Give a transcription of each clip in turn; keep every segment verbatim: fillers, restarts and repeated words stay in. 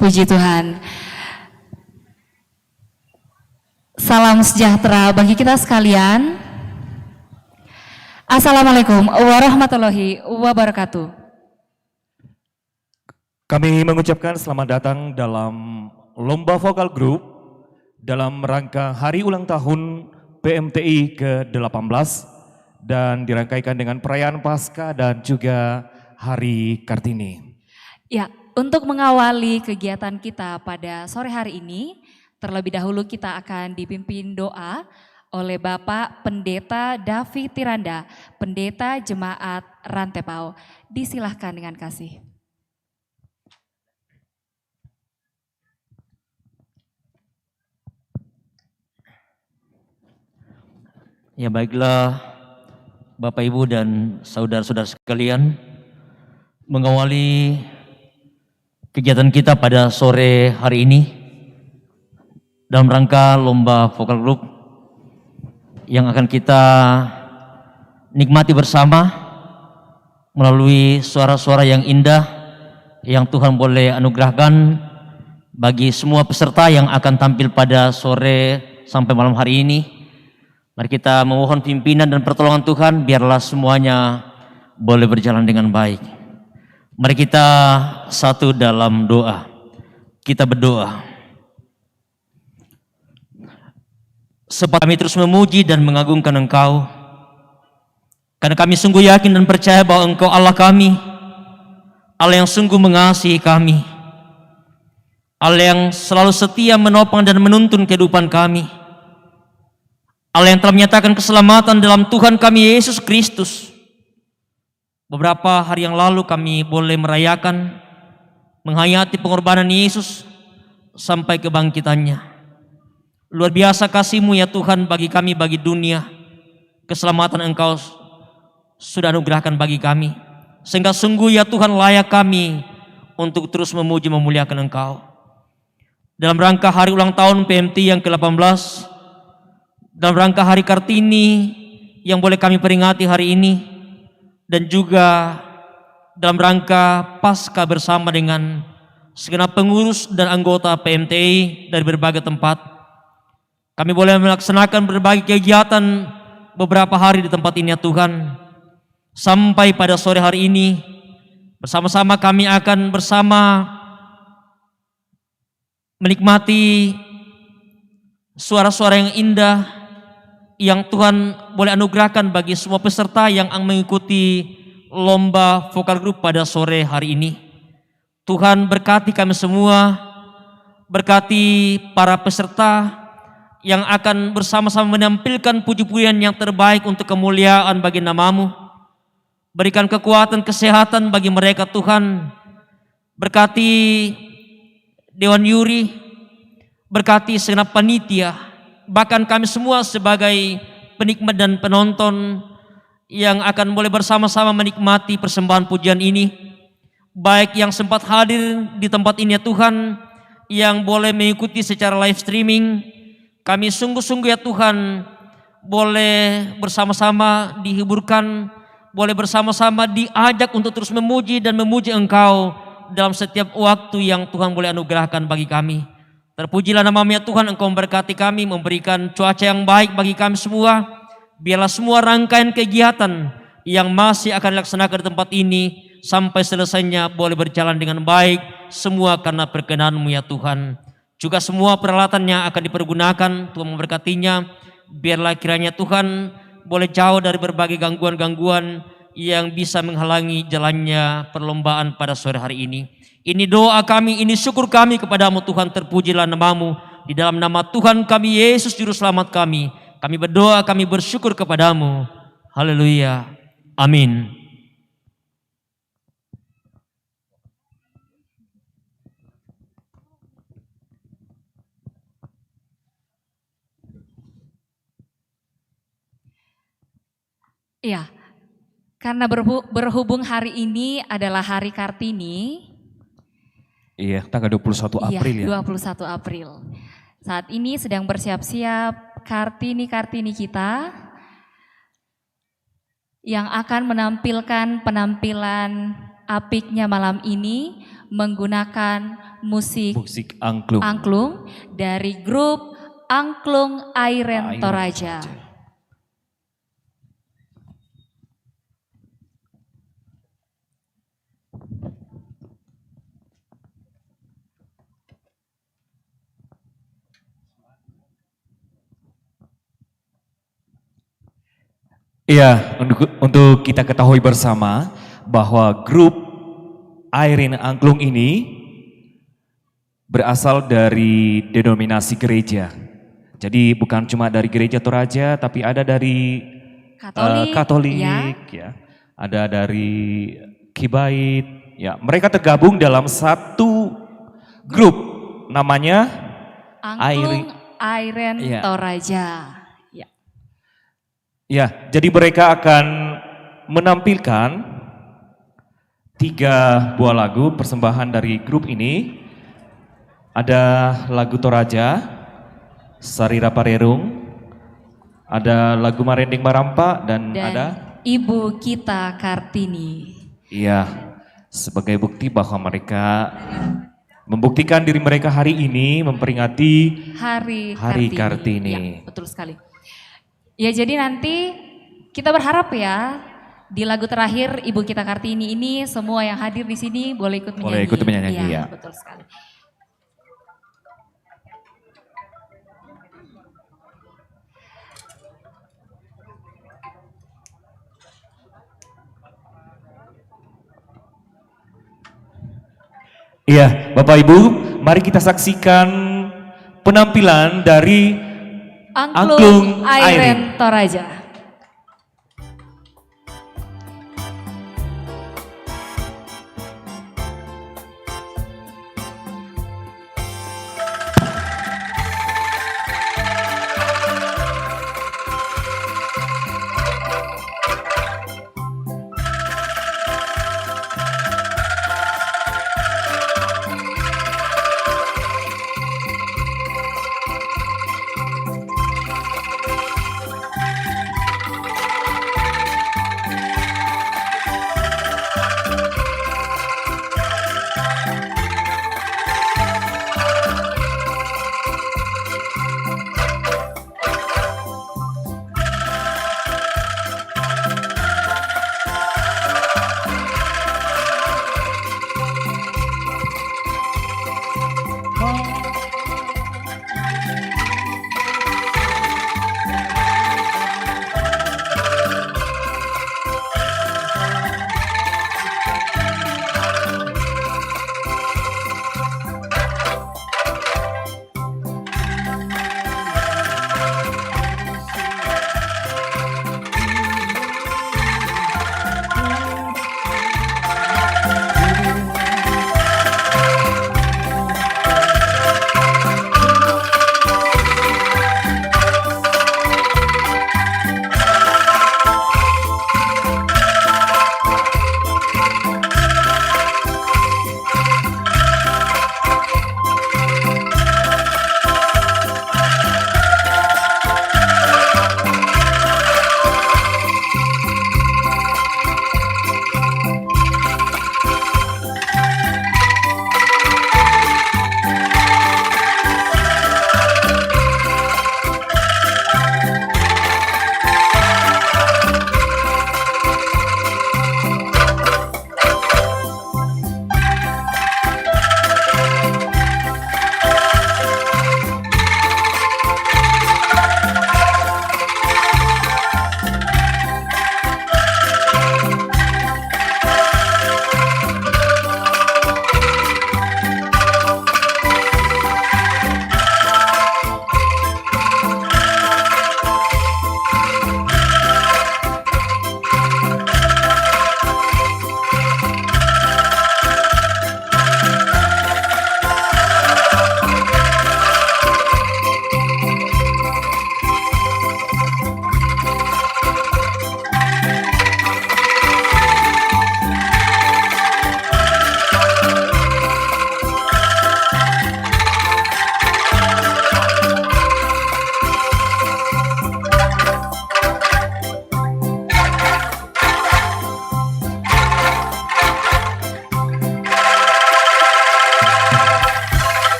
Puji Tuhan. Salam sejahtera bagi kita sekalian. Assalamualaikum warahmatullahi wabarakatuh. Kami mengucapkan selamat datang dalam lomba vokal group dalam rangka hari ulang tahun P M T I ke delapan belas dan dirangkaikan dengan perayaan Paskah dan juga Hari Kartini. Ya, untuk mengawali kegiatan kita pada sore hari ini, terlebih dahulu kita akan dipimpin doa oleh Bapak Pendeta David Tiranda, Pendeta Jemaat Rantepao. Disilahkan dengan kasih. Ya, baiklah, Bapak, Ibu, dan saudara-saudara sekalian, mengawali kegiatan kita pada sore hari ini dalam rangka lomba vokal group yang akan kita nikmati bersama melalui suara-suara yang indah yang Tuhan boleh anugerahkan bagi semua peserta yang akan tampil pada sore sampai malam hari ini. Mari kita memohon pimpinan dan pertolongan Tuhan, biarlah semuanya boleh berjalan dengan baik. Mari kita satu dalam doa. Kita berdoa. Sebab kami terus memuji dan mengagungkan Engkau, karena kami sungguh yakin dan percaya bahwa Engkau Allah kami, Allah yang sungguh mengasihi kami, Allah yang selalu setia menopang dan menuntun kehidupan kami, Allah yang telah menyatakan keselamatan dalam Tuhan kami Yesus Kristus. Beberapa hari yang lalu kami boleh merayakan, menghayati pengorbanan Yesus sampai kebangkitannya. Luar biasa kasih-Mu ya Tuhan bagi kami, bagi dunia. Keselamatan Engkau sudah anugerahkan bagi kami. Sehingga sungguh ya Tuhan layak kami untuk terus memuji memuliakan Engkau. Dalam rangka hari ulang tahun P M T yang ke delapan belas, dalam rangka hari Kartini yang boleh kami peringati hari ini, dan juga dalam rangka Paskah bersama dengan segenap pengurus dan anggota P M T I dari berbagai tempat. Kami boleh melaksanakan berbagai kegiatan beberapa hari di tempat ini ya Tuhan. Sampai pada sore hari ini, bersama-sama kami akan bersama menikmati suara-suara yang indah yang Tuhan boleh anugerahkan bagi semua peserta yang mengikuti lomba vokal group pada sore hari ini. Tuhan berkati kami semua, berkati para peserta yang akan bersama-sama menampilkan puji-pujian yang terbaik untuk kemuliaan bagi nama-Mu. Berikan kekuatan, kesehatan bagi mereka Tuhan. Berkati Dewan Juri, berkati segenap panitia, bahkan kami semua sebagai penikmat dan penonton yang akan boleh bersama-sama menikmati persembahan pujian ini. Baik yang sempat hadir di tempat ini ya Tuhan, yang boleh mengikuti secara live streaming, kami sungguh-sungguh ya Tuhan boleh bersama-sama dihiburkan, boleh bersama-sama diajak untuk terus memuji dan memuji Engkau dalam setiap waktu yang Tuhan boleh anugerahkan bagi kami. Terpujilah nama-Mu ya Tuhan, Engkau memberkati kami, memberikan cuaca yang baik bagi kami semua. Biarlah semua rangkaian kegiatan yang masih akan dilaksanakan di tempat ini sampai selesainya boleh berjalan dengan baik, semua karena perkenan-Mu ya Tuhan. Juga semua peralatan yang akan dipergunakan, Tuhan memberkatinya. Biarlah kiranya Tuhan boleh jauh dari berbagai gangguan-gangguan yang bisa menghalangi jalannya perlombaan pada sore hari ini. Ini doa kami, ini syukur kami kepada-Mu Tuhan, terpujilah nama-Mu. Di dalam nama Tuhan kami, Yesus Juru Selamat kami, kami berdoa, kami bersyukur kepada-Mu. Haleluya. Amin. Iya, karena berhu- berhubung hari ini adalah hari Kartini. Iya, tanggal dua puluh satu April ya. Iya, dua puluh satu April. Saat ini sedang bersiap-siap Kartini-Kartini kita yang akan menampilkan penampilan apiknya malam ini menggunakan musik Musik angklung. angklung dari grup Angklung Airen Airen Toraja. Toraja. Iya, untuk, untuk kita ketahui bersama bahwa grup Airin Angklung ini berasal dari denominasi gereja. Jadi bukan cuma dari gereja Toraja, tapi ada dari Katolik, eh, Katolik, ya. Ya. Ada dari Kibait, ya. Mereka tergabung dalam satu grup namanya Angklung Airen Iya. Toraja. Ya. Ya, jadi mereka akan menampilkan tiga buah lagu persembahan dari grup ini. Ada lagu Toraja, Sarira Parerung, ada lagu Marending Marampa, dan, Dan ada Ibu Kita Kartini. Iya, sebagai bukti bahwa mereka membuktikan diri mereka hari ini memperingati Hari, Hari Kartini. Kartini. Ya, betul sekali. Ya, jadi nanti kita berharap ya di lagu terakhir Ibu Kita Kartini ini semua yang hadir di sini boleh ikut menyanyi. Boleh ikut menyanyi, Iya, iya. Betul sekali. Iya, Bapak Ibu, mari kita saksikan penampilan dari Angklung Angklung Airen Airen. Toraja.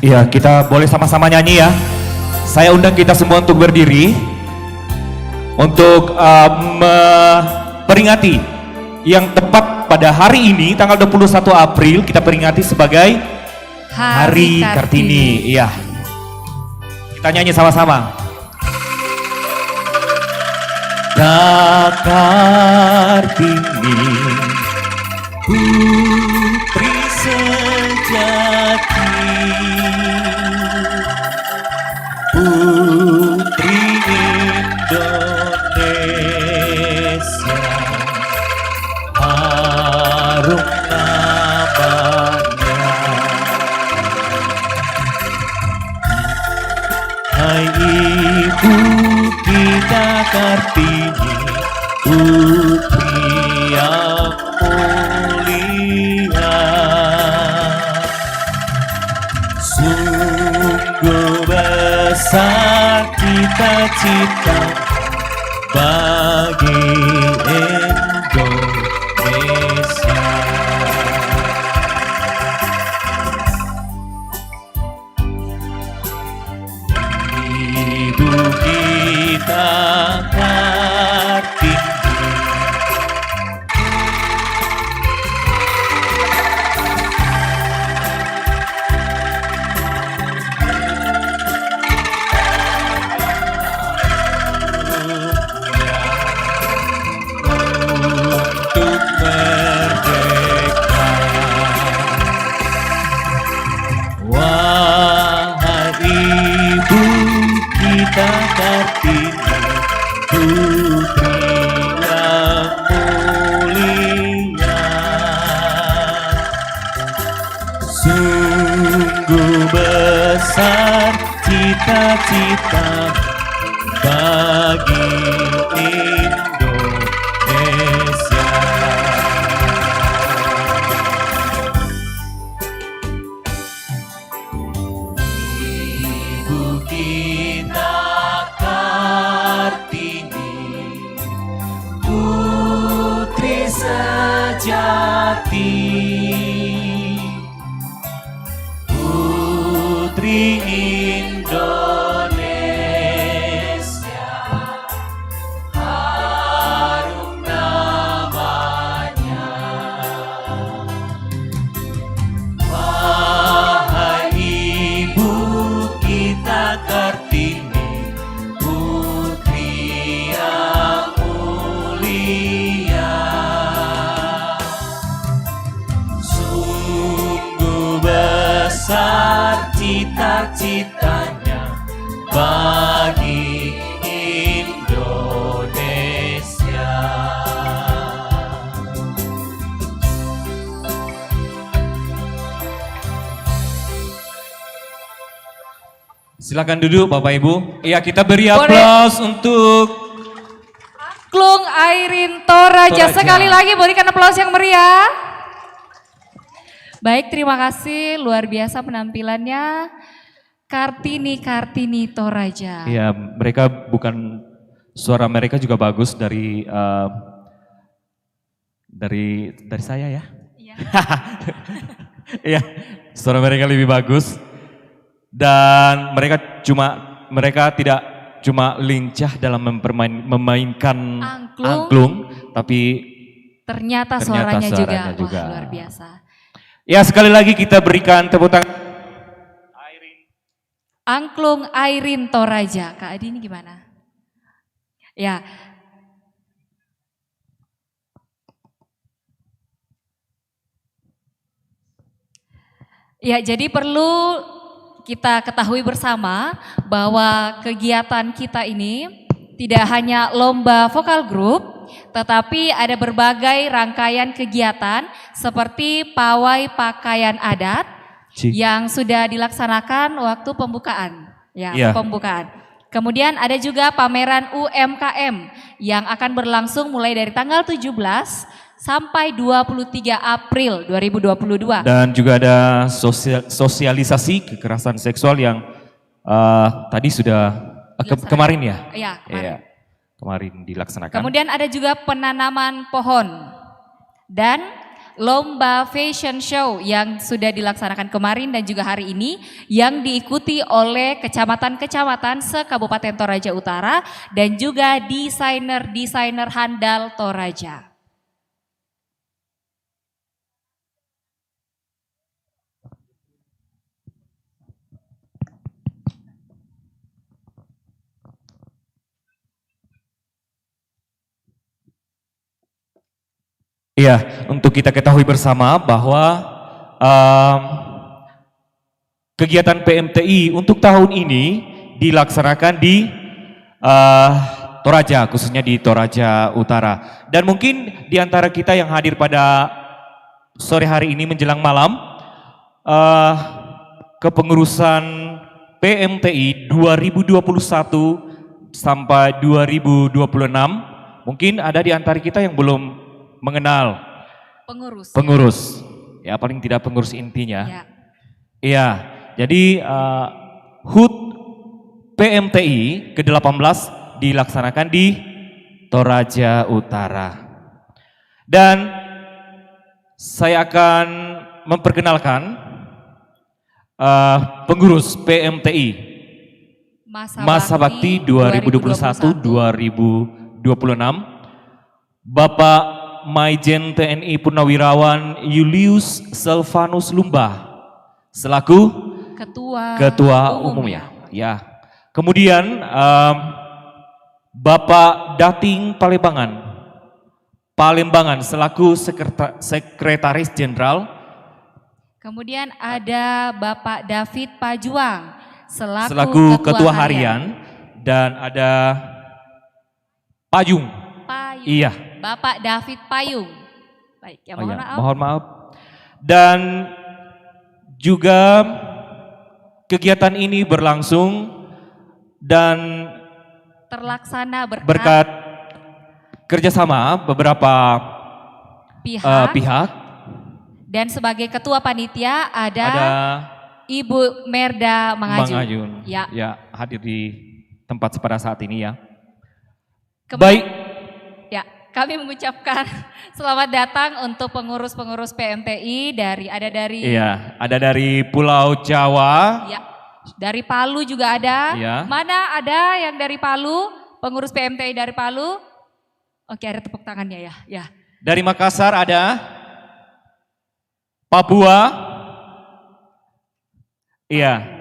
Iya, kita boleh sama-sama nyanyi ya. Saya undang kita semua untuk berdiri untuk eh, memperingati yang tepat pada hari ini, tanggal dua puluh satu April, kita peringati sebagai Hari Kartini. Iya. Kita nyanyi sama-sama. Kartini, putri sejati, putri Indonesia, harum namanya. Hai ibu kita Kartini, putri yang mulia, sungguh besar cita-cita bagi Indonesia. Ibu kita Kartini, untuk merdeka. Wahai ibu kita Kartini, putri yang mulia, sungguh besar cita-cita bagi Indonesia. Ibu kita Kartini, putri sejati, putri Indonesia, harum namanya. Besar cita-citanya bagi Indonesia. Silakan duduk Bapak Ibu. Iya, kita beri Boleh. Aplaus untuk Klung Airin Toraja. Toraja. Sekali lagi berikan aplaus yang meriah. Baik, terima kasih. Luar biasa penampilannya. Kartini, Kartini Toraja. Iya, mereka bukan, suara mereka juga bagus dari eh, dari dari saya ya. Iya. Iya, suara mereka lebih bagus dan mereka cuma, mereka tidak cuma lincah dalam mempermain, memainkan Angklung. Angklung, tapi Ternyata, Ternyata suaranya, juga, suaranya juga. Wah, luar biasa. Ya, sekali lagi kita berikan tepuk tangan. Angklung Airin Toraja. Kak Adi, ini gimana? Ya. Ya, jadi perlu kita ketahui bersama bahwa kegiatan kita ini tidak hanya lomba vokal group, tetapi ada berbagai rangkaian kegiatan seperti pawai pakaian adat Ci. Yang sudah dilaksanakan waktu pembukaan. Ya, Iya. Pembukaan. Kemudian ada juga pameran U M K M yang akan berlangsung mulai dari tanggal tujuh belas sampai dua puluh tiga April dua ribu dua puluh dua. Dan juga ada sosial, sosialisasi kekerasan seksual yang eh, tadi sudah eh, ke- Dilaksanakan. Kemarin ya? Iya, kemarin. Iya, kemarin dilaksanakan. Kemudian ada juga penanaman pohon dan lomba fashion show yang sudah dilaksanakan kemarin dan juga hari ini yang diikuti oleh kecamatan-kecamatan se-Kabupaten Toraja Utara dan juga desainer-desainer handal Toraja. Iya, untuk kita ketahui bersama bahwa em, kegiatan P M T I untuk tahun ini dilaksanakan di eh, Toraja, khususnya di Toraja Utara. Dan mungkin di antara kita yang hadir pada sore hari ini menjelang malam, eh, kepengurusan P M T I dua ribu dua puluh satu sampai dua ribu dua puluh enam, mungkin ada di antara kita yang belum mengenal Pengurus. Pengurus, ya, paling tidak pengurus intinya. Ya. Iya, jadi eh, HUT P M T I ke delapan belas dilaksanakan di Toraja Utara. Dan saya akan memperkenalkan eh, pengurus P M T I Masa, masa bakti dua ribu dua puluh satu dua ribu dua puluh enam, Bapak Maijen T N I Purnawirawan Julius Selvanus Lumba selaku Ketua, Ketua Umumnya. Ya. Kemudian em, Bapak Dating Palembangan, Palembangan selaku Sekreta- Sekretaris Jenderal, Kemudian ada Bapak David Pajuang selaku, selaku Ketua Harian, dan ada Payung. Payung. Iya. Bapak David Payung. Baik, ya, Oh mohon ya, maaf. Mohon maaf. Dan juga kegiatan ini berlangsung dan Terlaksana berkat, berkat kerjasama beberapa pihak, eh, pihak. Dan sebagai ketua panitia ada, Ada Ibu Merda Mangajun. Mangajun. Ya. Ya, hadir di tempat pada saat ini ya. Kembali- Baik. Ya, kami mengucapkan selamat datang untuk pengurus-pengurus P M T I dari, ada dari Iya, ada dari Pulau Jawa. Ya, dari Palu juga ada. Iya. Mana ada yang dari Palu? Pengurus P M T I dari Palu? Oke, ada tepuk tangannya ya. Ya. Dari Makassar ada. Papua. Iya.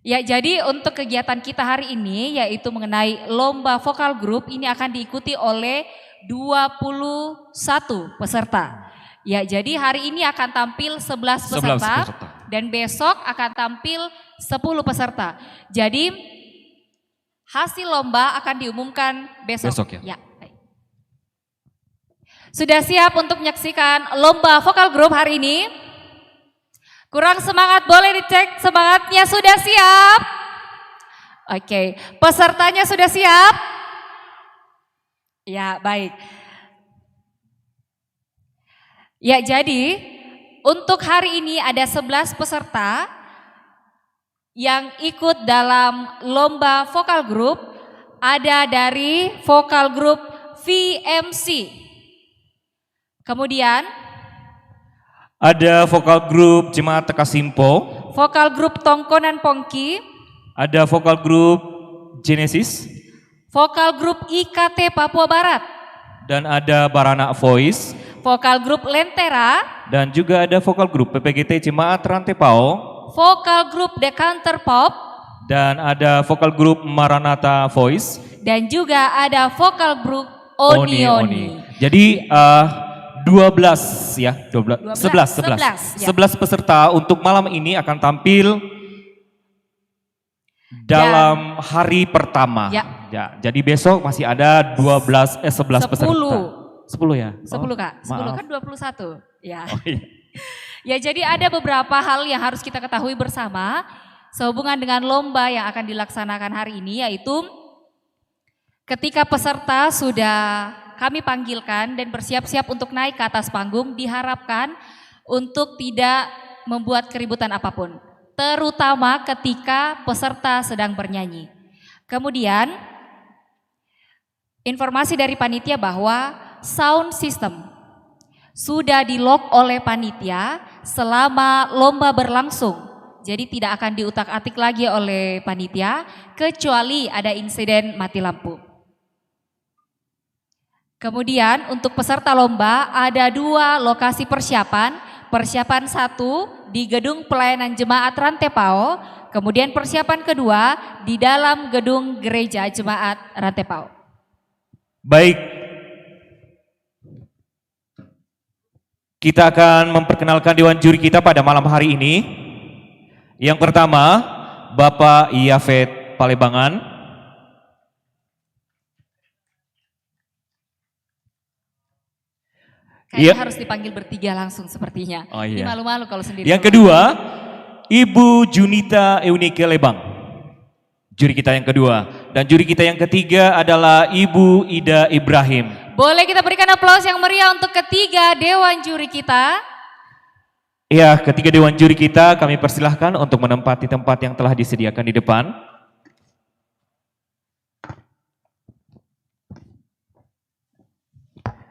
Ya, jadi untuk kegiatan kita hari ini yaitu mengenai lomba vokal group ini akan diikuti oleh dua puluh satu peserta. Ya, jadi hari ini akan tampil sebelas Sebelas peserta peserta. dan besok akan tampil sepuluh peserta. Jadi hasil lomba akan diumumkan besok. Besok, ya. Ya, baik. Sudah siap untuk menyaksikan lomba vokal group hari ini? Kurang semangat, boleh dicek semangatnya, sudah siap? Oke, pesertanya sudah siap? Ya, baik. Ya, jadi untuk hari ini ada sebelas peserta yang ikut dalam lomba vokal group, ada dari vokal group V M C. Kemudian Ada vokal group Jemaat Tekasimpo, vokal group Tongkonan Pongki, ada vokal group Genesis, vokal group I K T Papua Barat, dan ada Baranak Voice, vokal group Lentera, dan juga ada vokal group P P G T Jemaat Rantepao, vokal group The Counter Pop, dan ada vokal group Maranatha Voice. Dan juga ada vokal group Oni Oni. Jadi eh, dua belas ya, dua belas, Dua belas, sebelas, sebelas. sebelas, ya. Sebelas peserta untuk malam ini akan tampil dalam hari pertama. Ya. Ya, jadi besok masih ada dua belas eh sebelas peserta. Sepuluh. Sepuluh ya? Sepuluh, Oh, Kak. Sepuluh maaf. Kan dua puluh satu. Ya. Oh, iya. Ya, jadi ada beberapa hal yang harus kita ketahui bersama sehubungan dengan lomba yang akan dilaksanakan hari ini, yaitu ketika peserta sudah kami panggilkan dan bersiap-siap untuk naik ke atas panggung, diharapkan untuk tidak membuat keributan apapun, terutama ketika peserta sedang bernyanyi. Kemudian, informasi dari panitia bahwa sound system sudah di-lock oleh panitia selama lomba berlangsung. Jadi tidak akan diutak-atik lagi oleh panitia kecuali ada insiden mati lampu. Kemudian untuk peserta lomba ada dua lokasi persiapan. Persiapan satu di Gedung Pelayanan Jemaat Rantepao, kemudian persiapan kedua di dalam Gedung Gereja Jemaat Rantepao. Baik. Kita akan memperkenalkan dewan juri kita pada malam hari ini. Yang pertama, Bapak Yafet Palebangan. Kayaknya Iya. Harus dipanggil bertiga langsung sepertinya. Oh, iya. Ini malu-malu kalau sendiri. Yang kedua, Ibu Junita Eunike Lebang. Juri kita yang kedua. Dan juri kita yang ketiga adalah Ibu Ida Ibrahim. Boleh kita berikan aplaus yang meriah untuk ketiga dewan juri kita. Ya, ketiga dewan juri kita kami persilahkan untuk menempati tempat yang telah disediakan di depan.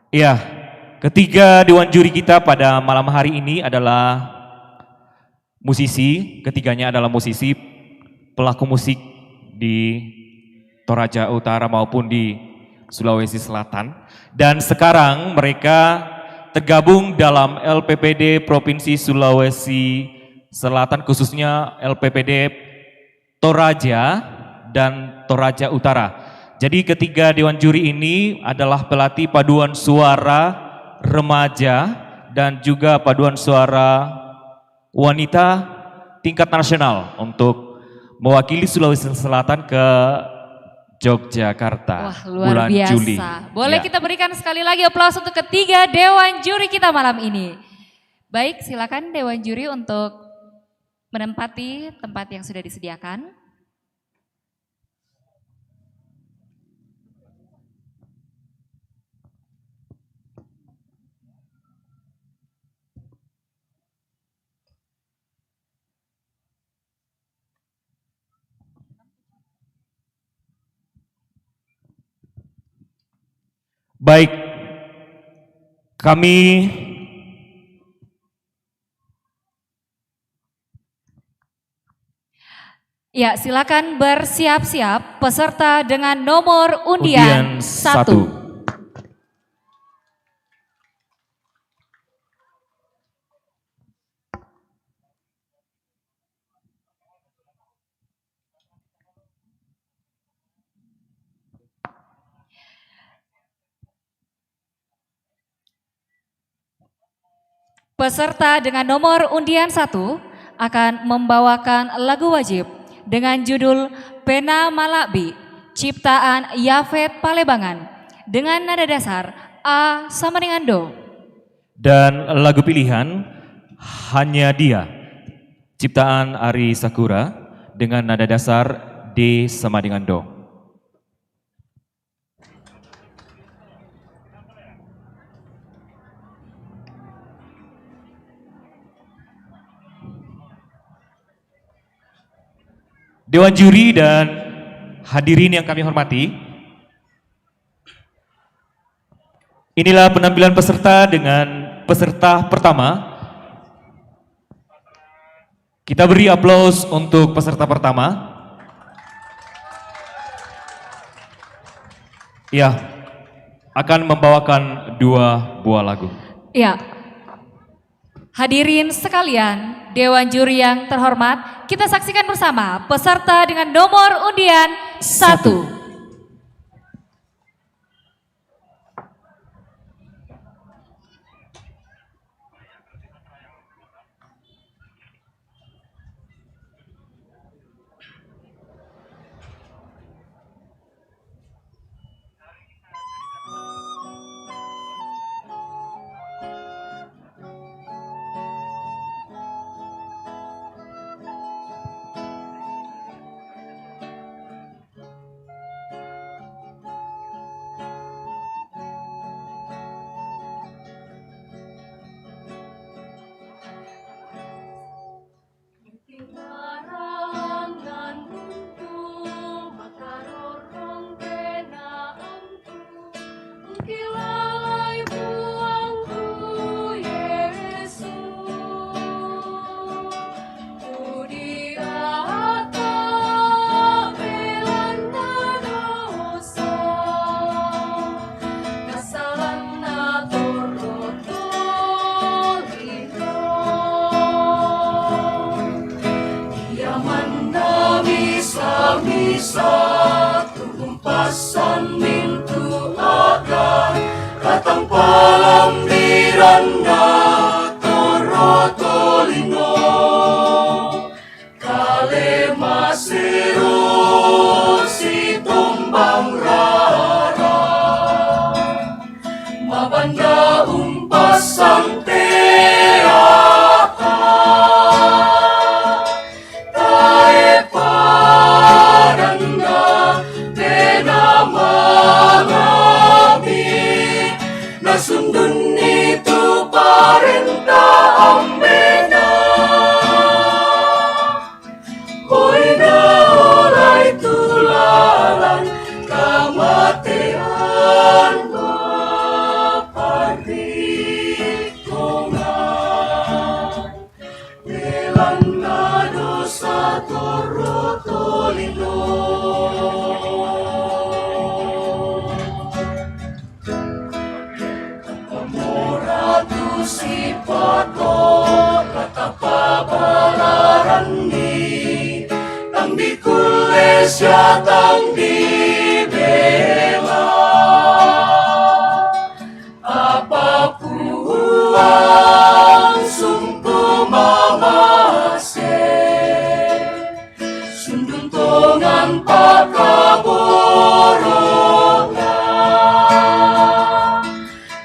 Ya, ketiga dewan juri kita pada malam hari ini adalah musisi, ketiganya adalah musisi, pelaku musik di Toraja Utara maupun di Sulawesi Selatan. Dan sekarang mereka tergabung dalam L P P D Provinsi Sulawesi Selatan, khususnya L P P D Toraja dan Toraja Utara. Jadi ketiga dewan juri ini adalah pelatih paduan suara remaja dan juga paduan suara wanita tingkat nasional untuk mewakili Sulawesi Selatan ke Yogyakarta Wah, luar bulan biasa. Juli. Boleh Ya. Kita berikan sekali lagi aplaus untuk ketiga dewan juri kita malam ini. Baik, silakan dewan juri untuk menempati tempat yang sudah disediakan. Baik, kami Ya, silakan bersiap-siap peserta dengan nomor undian, Undian satu. satu. Peserta dengan nomor undian satu akan membawakan lagu wajib dengan judul Pena Malabi, ciptaan Yafet Palebangan, dengan nada dasar A sama dengan do. Dan lagu pilihan Hanya Dia, ciptaan Ari Sakura, dengan nada dasar D sama dengan do. Dewan juri dan hadirin yang kami hormati, inilah penampilan peserta dengan peserta pertama. Kita beri aplaus untuk peserta pertama. Ya, akan membawakan dua buah lagu. Ya. Hadirin sekalian, Dewan Juri yang terhormat, kita saksikan bersama peserta dengan nomor undian satu. Ia manda misa-misa, tumpassan mintu' akan, katang palambiranna torro tolino. Kale masero sitombang rara, mabanda umpassan te ata, tae padanna te na mangabi, nasundunni tu parenta ambena. Oi naolai tu lalan kamatean maparritongan, belanna dosa torro tolino. Mora tu sipato, kata pabalaranni, tang dikulle sia tang dibela. Apa Puang sungku mamase, sundun tongan pakaborona,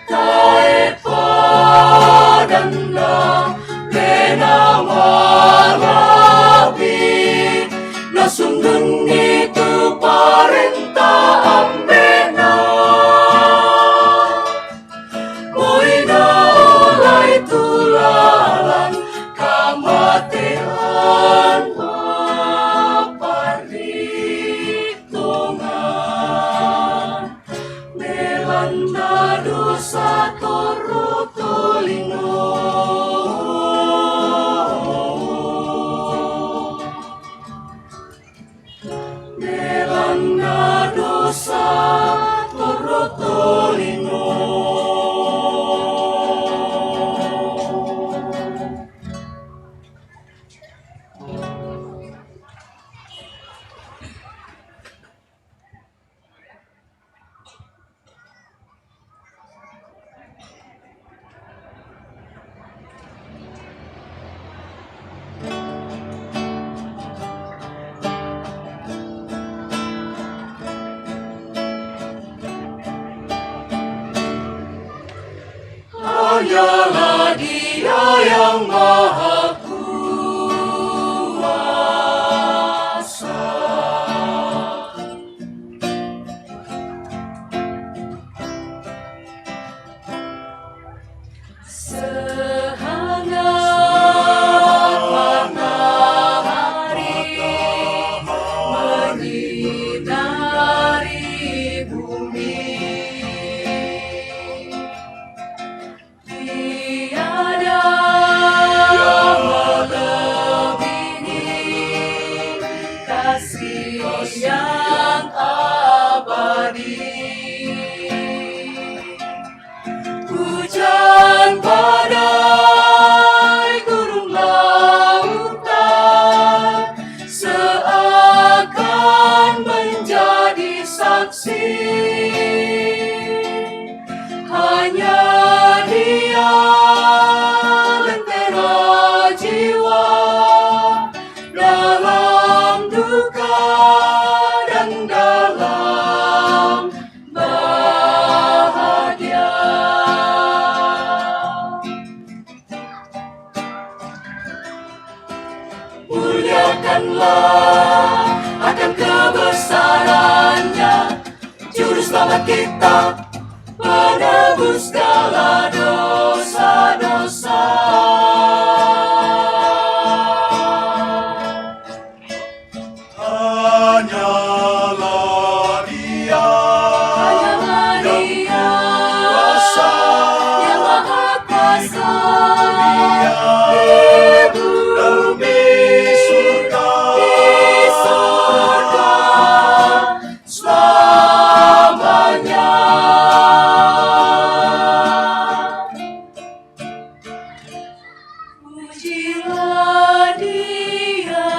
tae padanna te na mangabi, nasundunni tu Akan kebesarannya, Juru Selamat kita, penebus segala dosa-dosa. Hanyalah Dia Hanyalah yang Dia kuasa, yang Maha Kuasa, mulia di bumi, di surga, di surga selamanya. Pujilah Dia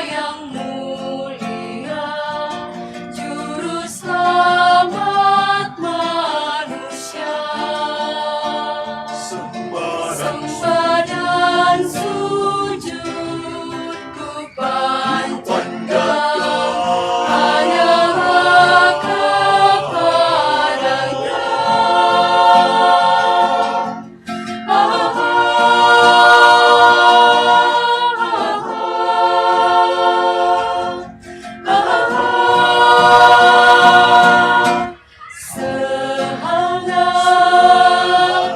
yang mulia, Juru Selamat manusia. Sembah dan sujud ku panjatkan hanya kepada-Nya. Sehangat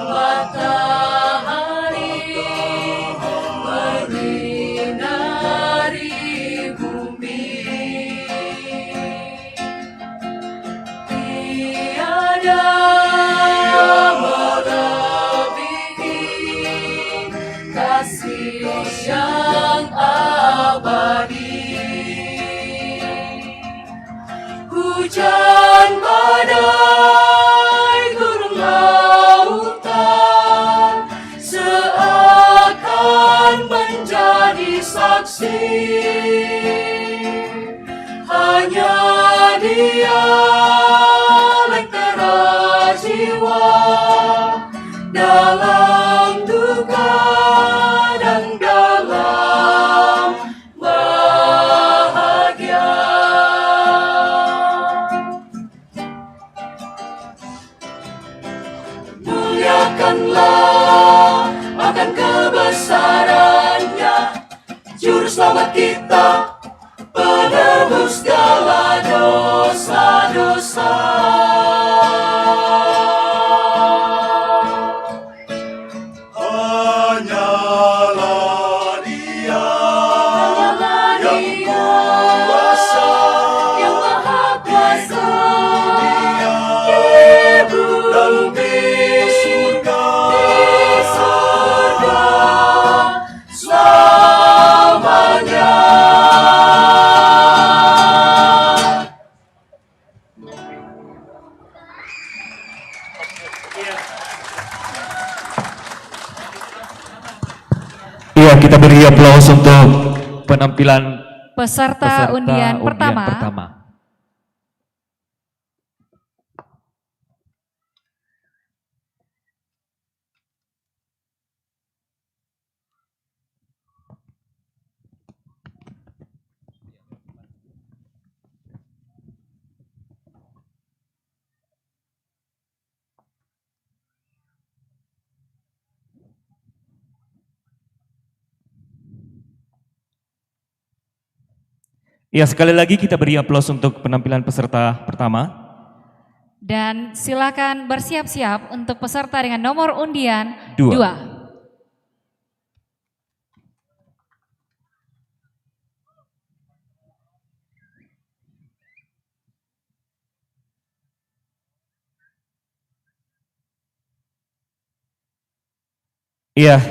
matahari menyinari bumi, tiada melebihi kasih yang abadi. Hujan badai, gunung lautan seakan menjadi saksi. Hanya Dia lentera jiwa dalam duka dan dalam bahagia. Muliakanlah akan kebesarannya, Juru Selamat kita, penebus segala dosa-dosa. Hanyalah Dia Hanyalah yang Dia kuasa, yang Maha Kuasa, di dunia di bumi, dan di surga, di surga selamanya. Iya, kita beri aplaus untuk penampilan peserta, peserta undian, undian pertama. Pertama. Ya, sekali lagi kita beri aplaus untuk penampilan peserta pertama. Dan silakan bersiap-siap untuk peserta dengan nomor undian dua. Dua. Iya,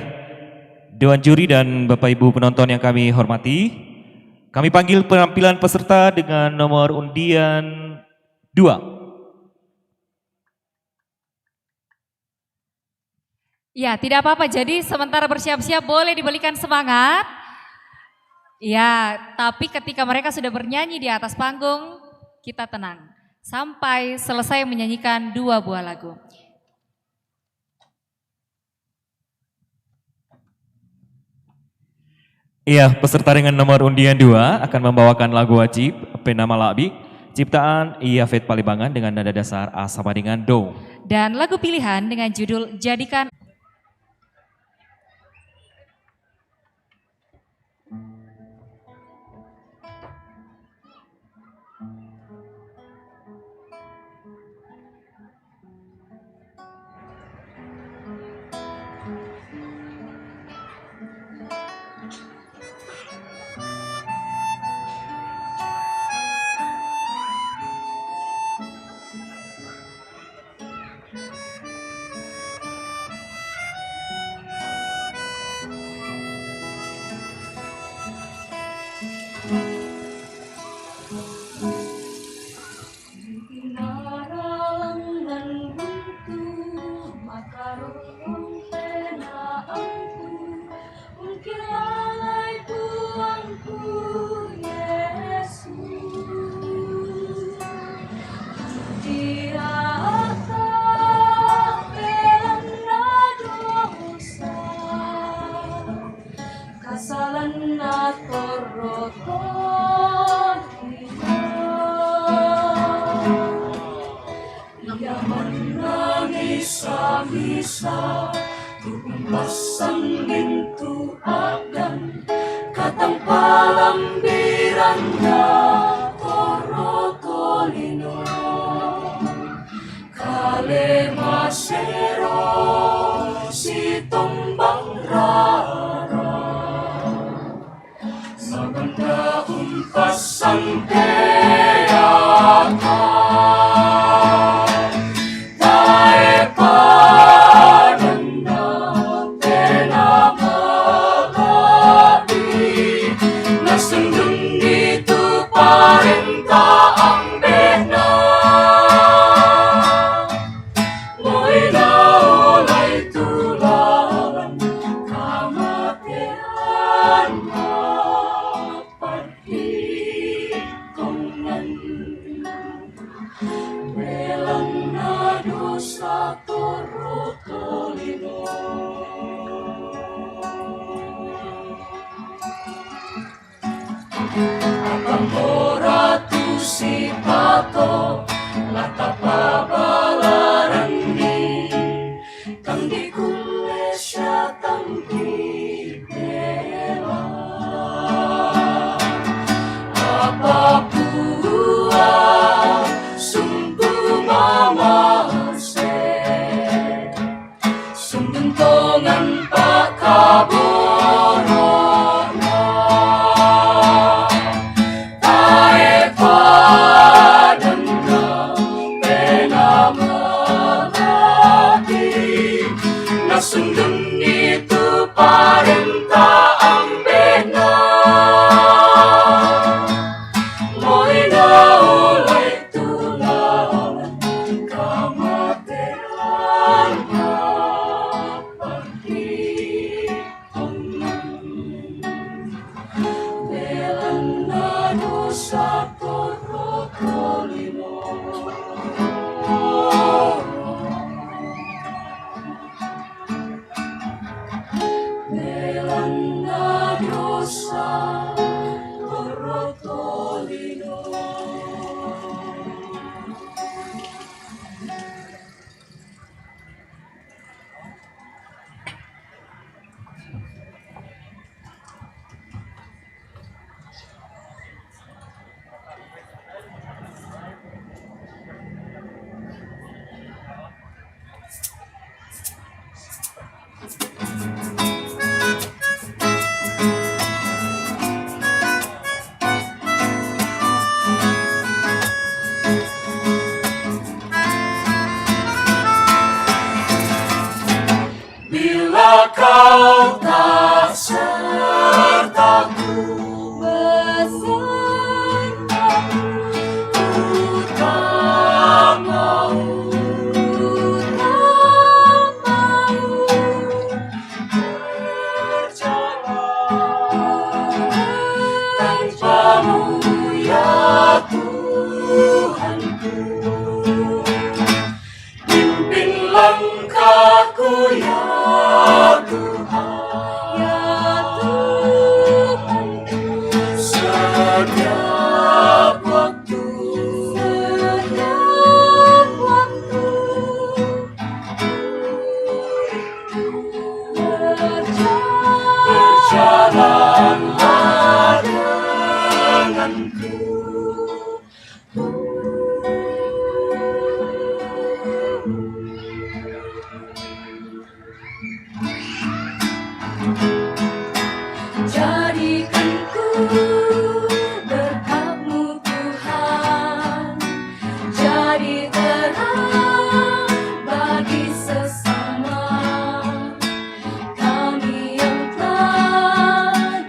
Dewan Juri dan Bapak Ibu penonton yang kami hormati, kami panggil penampilan peserta dengan nomor undian dua. Ya, tidak apa-apa. Jadi sementara bersiap-siap boleh diberikan semangat. Ya, tapi ketika mereka sudah bernyanyi di atas panggung, kita tenang. Sampai selesai menyanyikan dua buah lagu. Iya, peserta dengan nomor undian dua akan membawakan lagu wajib Pena Malabi, ciptaan Yafet Palibangan dengan nada dasar A sama dengan do. Dan lagu pilihan dengan judul Jadikan. Salan na torotol ina. Ia manangis-angis aku, umpasang nintu akan, katang palambiran na torotol ina. Kale masero si tombang rara. Sabanda umpasang te akan, tae padan na te na malabi, na sundun itu parenta ambe na. Moy na olai tu lalan kamatian maparhitongan. Belan na dosa torotol ina. Apang oratu si pato, latapa balaran ni, tang di kulesia tang di bela. Apa pua sungku mamase. Sumbentongan pakaborona. Tae padan na te na malabi, na sundun itu parenta ambe na. Moy na olai tu lalan kamatian maparhitongan. Belan na dosa torotol ina. Belan na dosa torotol ina. Bila kau tak sertaku, besertaku, ku tak mau, ku tak mau berjalan tanpamu, ya Tuhanku. Pimpin langkahku, ya Tuhan, ya Tuhan, setiap waktu, setiap waktu. Berjalanlah denganku. Jadikan ku berkat-Mu, Tuhan, jadi terang bagi sesama kami yang telah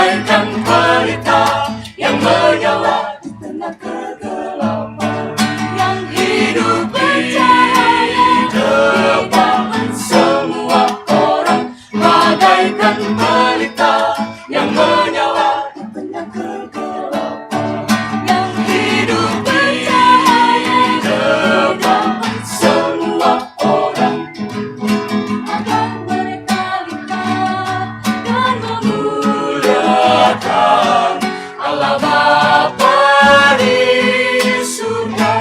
Bagaikan pelita yang menyala di tengah kegelapan, yang hidup bercahaya di depan semua orang, bagaikan pelita yang menyala di tengah kegelapan, yang hidup bercahaya di depan semua orang, agar mereka lihat dan memuliakan Allah Bapa di surga.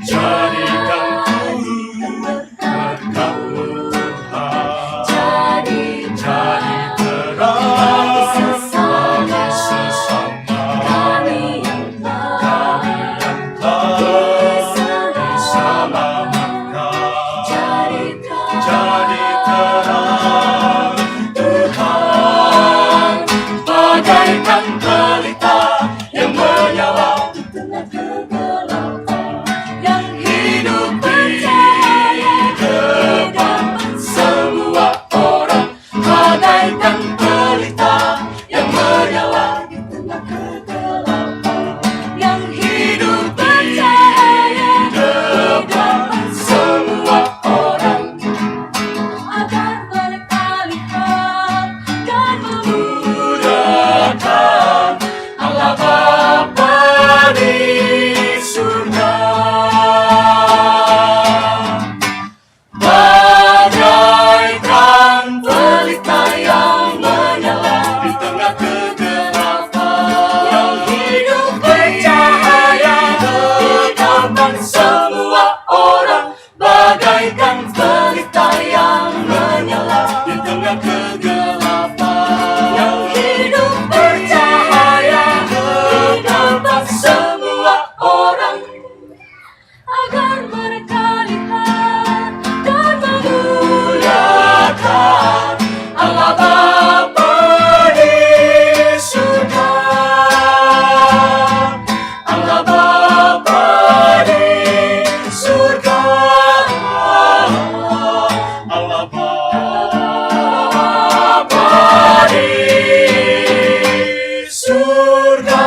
Jadikan ku berkatmu, Tuhan. Jadi, jadi terang bagi sesama kami yang telah diselamatkan. Jadi terang, Tuhan, bagaikan pelita yang menyala di tengah kegelapan, yang hidup di depan semua orang, bagaikan pelita yang menyala di tengah kegelapan, yang hidup bercahaya di depan semua orang, agar mereka lihat dan memuliakan Allah Bapa di surga. Bagaikan pelita yang menyala di tengah kegelapan, yang hidup bercahaya di depan semua orang, bagaikan pelita yang menyala di tengah kegelapan, yang hidup bercahaya di depan semua orang, agar mereka lihat dan memuliakan Allah Bapa di surga. Allah Bapa di surga. Allah Bapa di surga.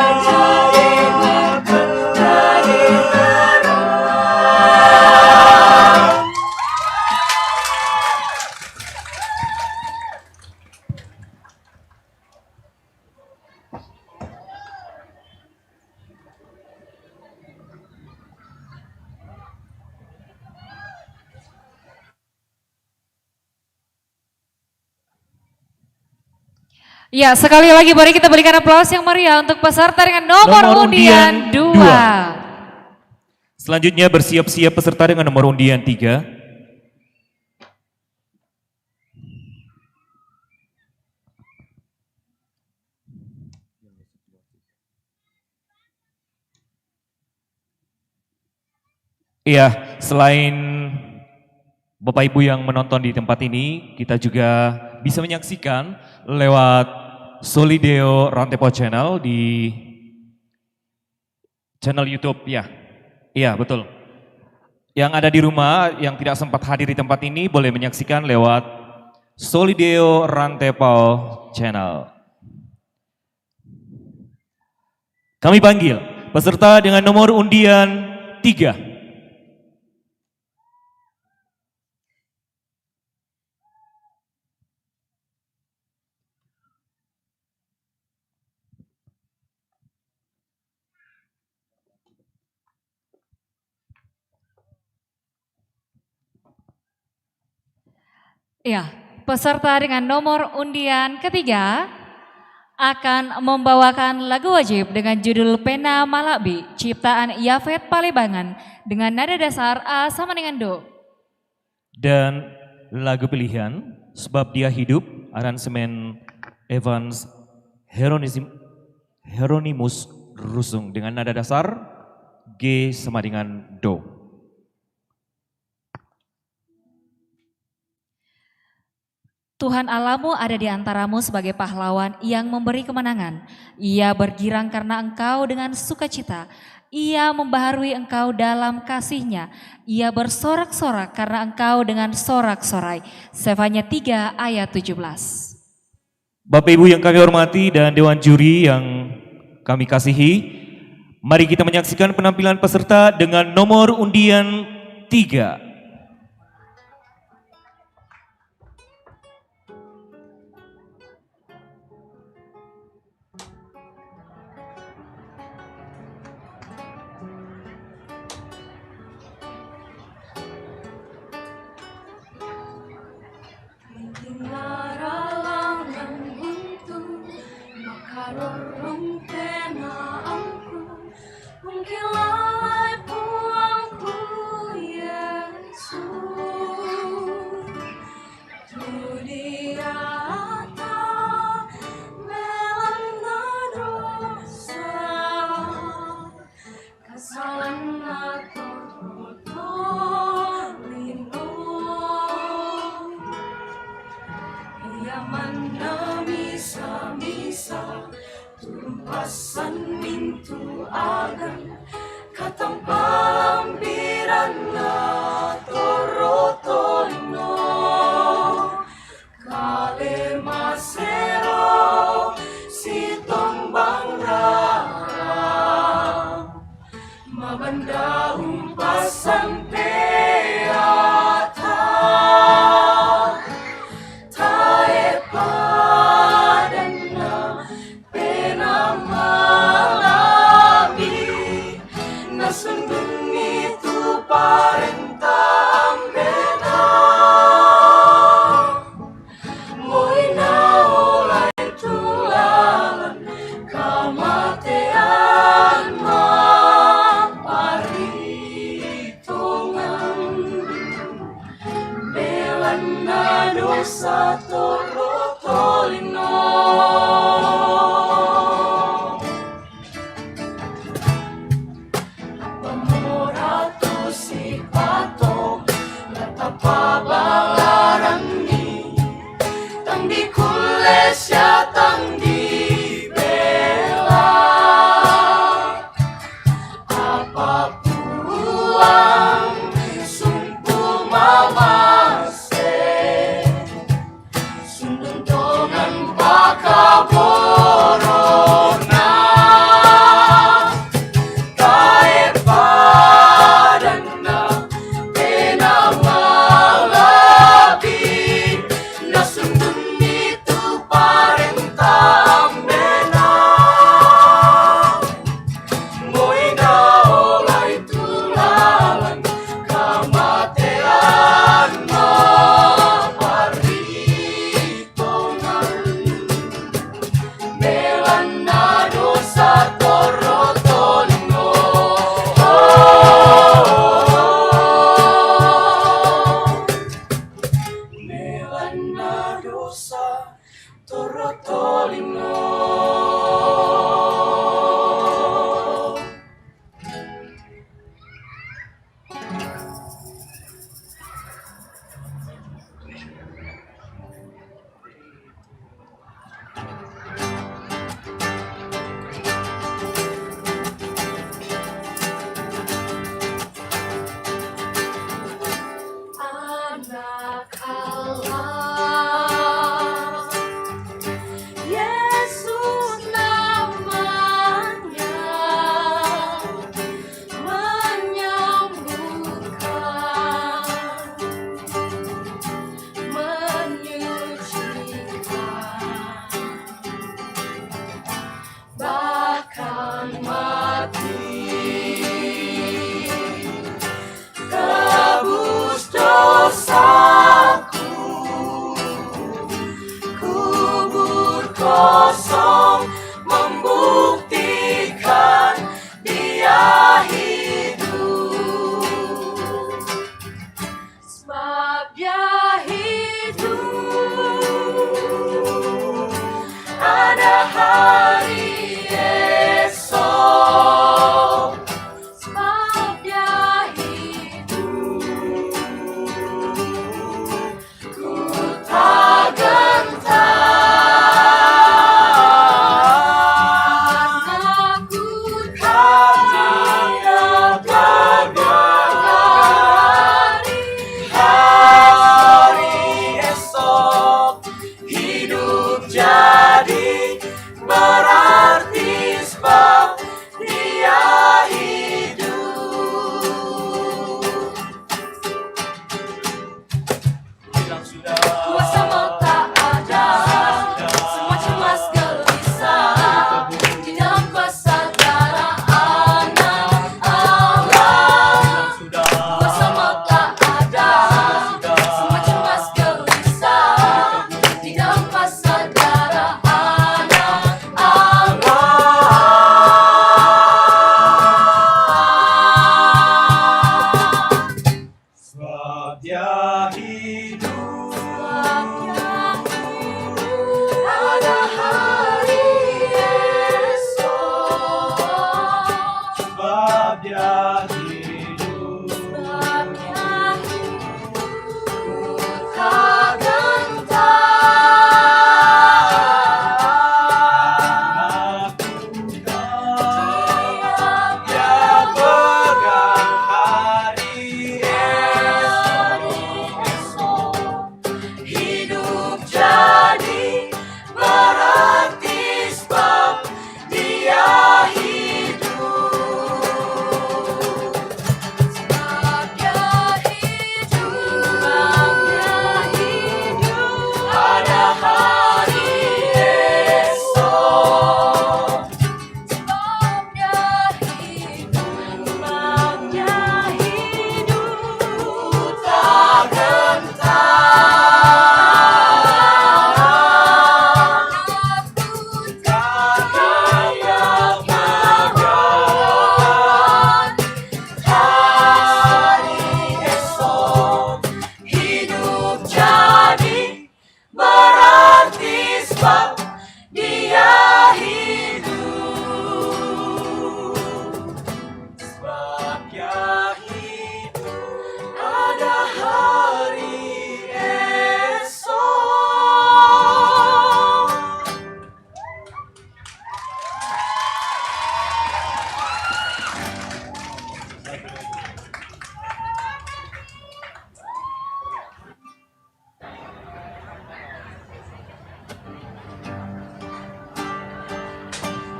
Ya, sekali lagi mari kita berikan aplaus yang meriah untuk peserta dengan nomor Nomor undian undian dua. dua. Selanjutnya bersiap-siap peserta dengan nomor undian tiga. Iya, selain Bapak Ibu yang menonton di tempat ini, kita juga bisa menyaksikan lewat Solideo Rantepau Channel di channel YouTube, ya. Iya, betul. Yang ada di rumah, yang tidak sempat hadir di tempat ini, boleh menyaksikan lewat Solideo Rantepau Channel. Kami panggil peserta dengan nomor undian tiga. Ya, peserta dengan nomor undian ketiga, akan membawakan lagu wajib dengan judul Pena Malabi, ciptaan Yafet Palibangan, dengan nada dasar A sama dengan Do. Dan lagu pilihan, Sebab Dia Hidup, aransemen Evans Hieronymus Rusung, dengan nada dasar G sama dengan Do. Tuhan Allahmu ada di antaramu sebagai pahlawan yang memberi kemenangan. Ia bergirang karena engkau dengan sukacita. Ia membaharui engkau dalam kasih-Nya. Ia bersorak-sorak karena engkau dengan sorak-sorai. Sefanya tiga ayat tujuh belas. Bapak Ibu yang kami hormati dan Dewan Juri yang kami kasihi, mari kita menyaksikan penampilan peserta dengan nomor undian tiga. Mendengar alang yang buntu, maka rorong pena angku, ungkilalai puangku Yesus. Tu diata melana dosa, kasalan atur tolino. Ia mana misa-misa, tumpasan mintu agan, katampa lambiran na torotolino. Kale masero si tombang rara, mabanda umpasan peata. Tae padanna pena malabi, na sundung itu parenta mena. Moi na olai tu lalan kamatean maparitongan, melana dosa torotolino. Pamora tu si pato, la tapabalaranni, tang di kulesia tang di bela. Apa puang sumpu mamase, sundung tongan pakaborona. Tae padanna pena malabi, na sundung itu parenta mena. Moi na olai tu lalan kamatean maparitongan, melana dosa torotolino. Melana dosa torotolino. Anak Allah, Yesus namanya, menyembuhkan, menyucikan, bahkan mati. Tebus dosaku, kubur kosong.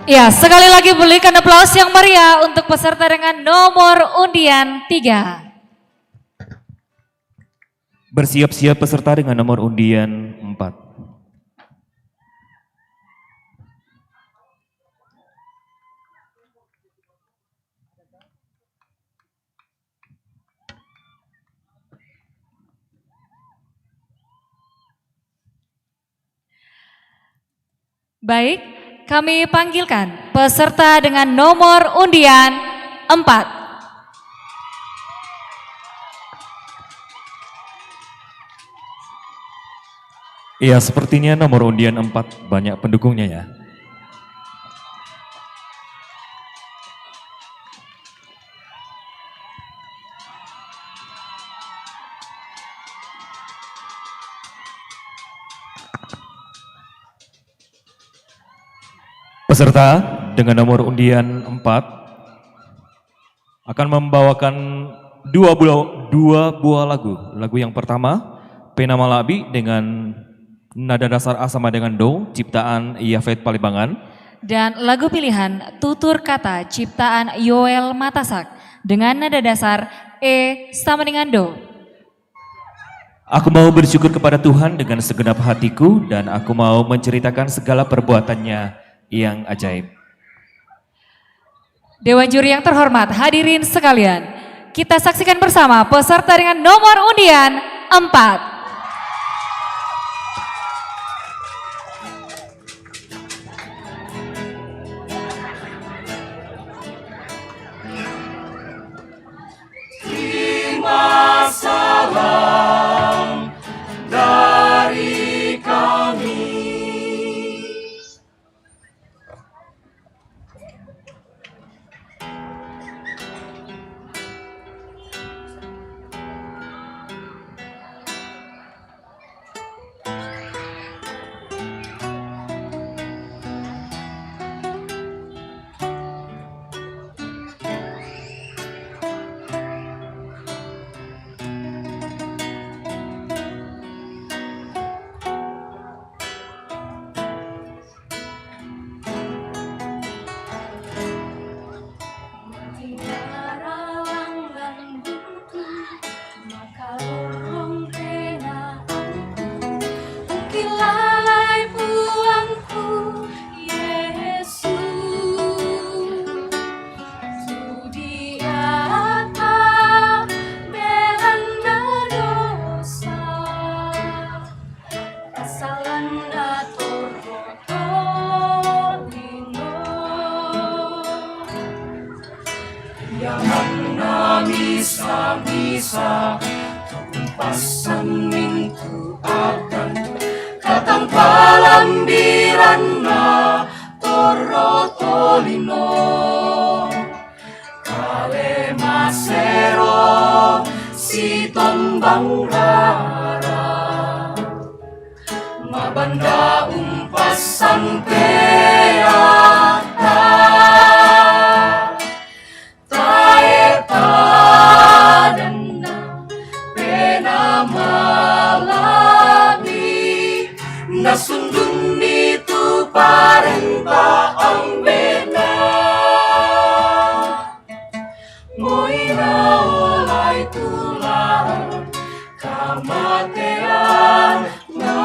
Ya, sekali lagi berikan aplaus yang meriah untuk peserta dengan nomor undian tiga. Bersiap-siap peserta dengan nomor undian empat. Baik, kami panggilkan peserta dengan nomor undian empat. Iya, sepertinya nomor undian empat banyak pendukungnya ya. Peserta dengan nomor undian empat akan membawakan dua buah, dua buah lagu. Lagu yang pertama, Pena Malabi dengan nada dasar A sama dengan Do, ciptaan Yafet Palembang. Dan lagu pilihan, Tutur Kata, ciptaan Yoel Matasak, dengan nada dasar E sama dengan Do. Aku mau bersyukur kepada Tuhan dengan segenap hatiku, dan aku mau menceritakan segala perbuatannya yang ajaib. Dewan juri yang terhormat, hadirin sekalian, kita saksikan bersama peserta dengan nomor undian empat. Terima salam dari kami. Yang misa-misa, tumpasang mintu akan, katang palambiran na torotolino. Kale masero si tombang rara, mabanda umpasang peata. Tae padanna pena malabi, nasundun ni tu parenta ambena. Moi naolai tu laon kamatean na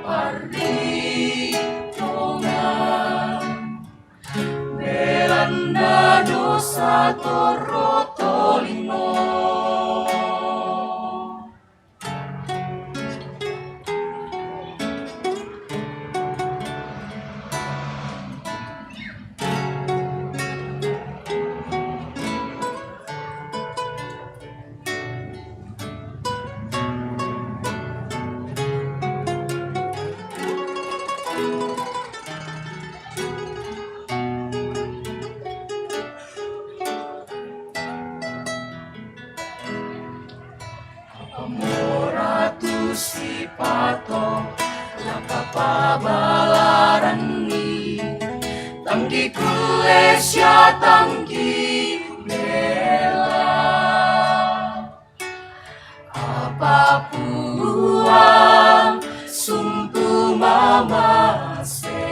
parritongan. Belanda dosa torotolino. Amoratu sipato, lakapabalaranni, tanggi kulesia tanggi bela. Apa Puang sumpu mamase,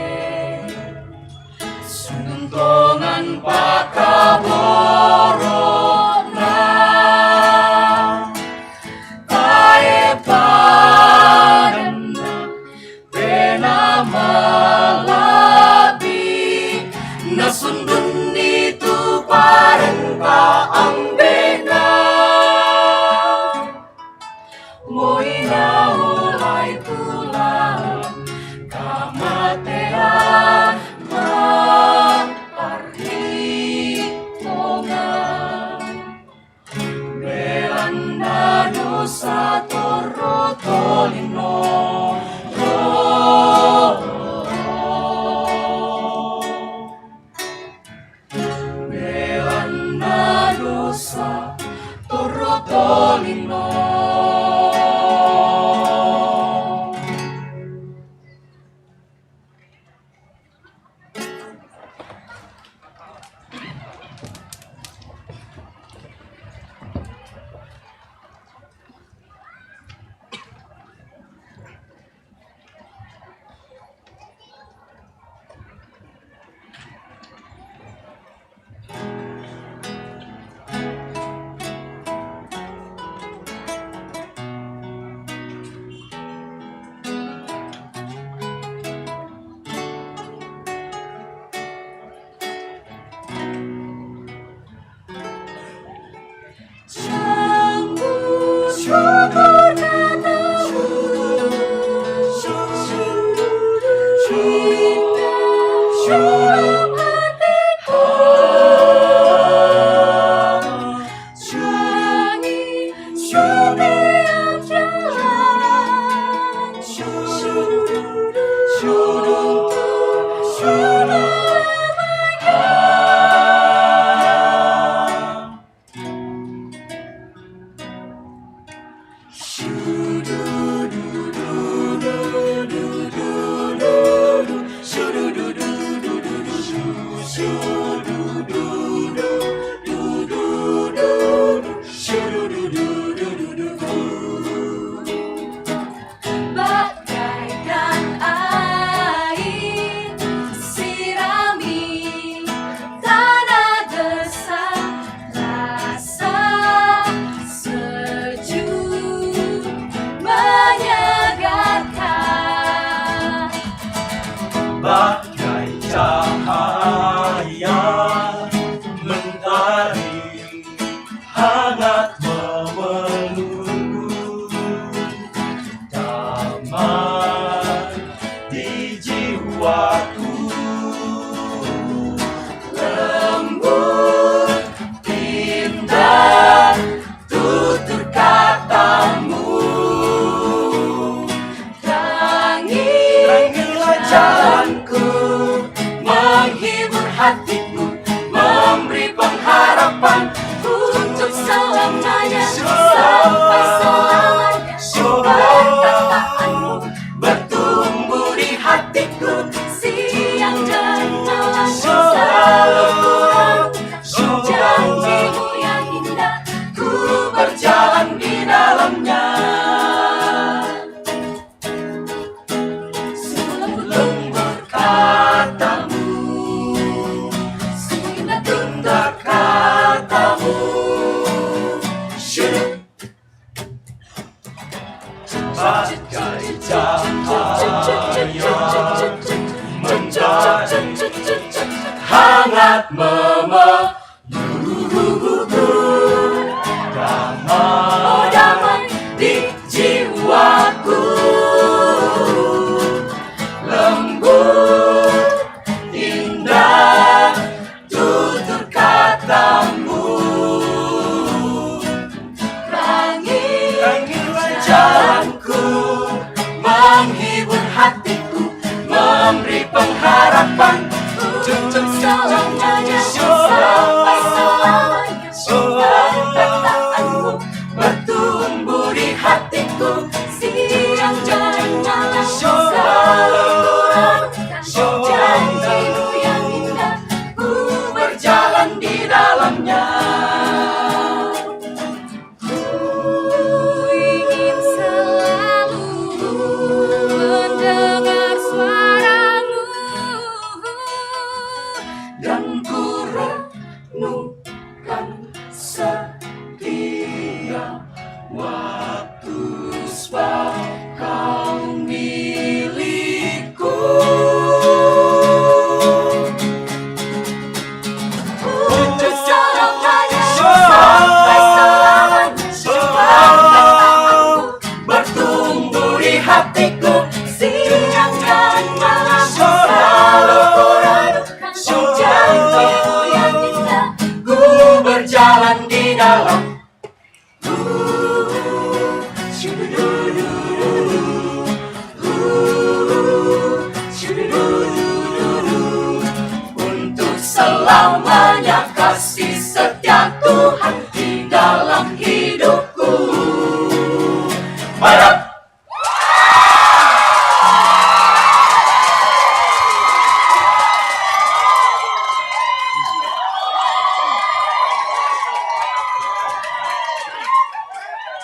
Suntungan pakaborona, tae padanna, pena malabi, nasundun itu parenta ambena. Moi naolai tulang kamatean mamparhitongan, belanna dosa torro tolino. Belanna dosa torro tolino. Bagaikan air sirami tanah gersang, rasa sejuk menyegarkan. Bagai cahaya mentari hangat memelukku, damai di jiwaku. Lembut, indah, tutur katamu. Terangi jalanku, menghibur hatiku, memberi pengharapan untuk selamanya, sampai selamanya. Perkataanmu bertumbuh di hatiku, siang dan malam selalu ku renung. Janjimu yang indah, ku berjalan di dalamnya. Sungguh lembut katamu, sungguh indah tutur katamu. Syuruh bagai cahaya mentari hangat memelukku. Damai, oh, damai di jiwaku. Lembut, indah tutur katamu. Terangi jalanku, menghibur hatiku, memberi pengharapan untuk selamanya, sampai Dan ku renungkan setiap waktu, sebab Kau milikku. Untuk selamanya, sampai selamanya, bertumbuh di hatiku, siang dan malam selalu ku renungkan janjimu yang indah. Ku berjalan di dalam untuk selamanya kasih setia Tuhan di dalam hidupku. Barat.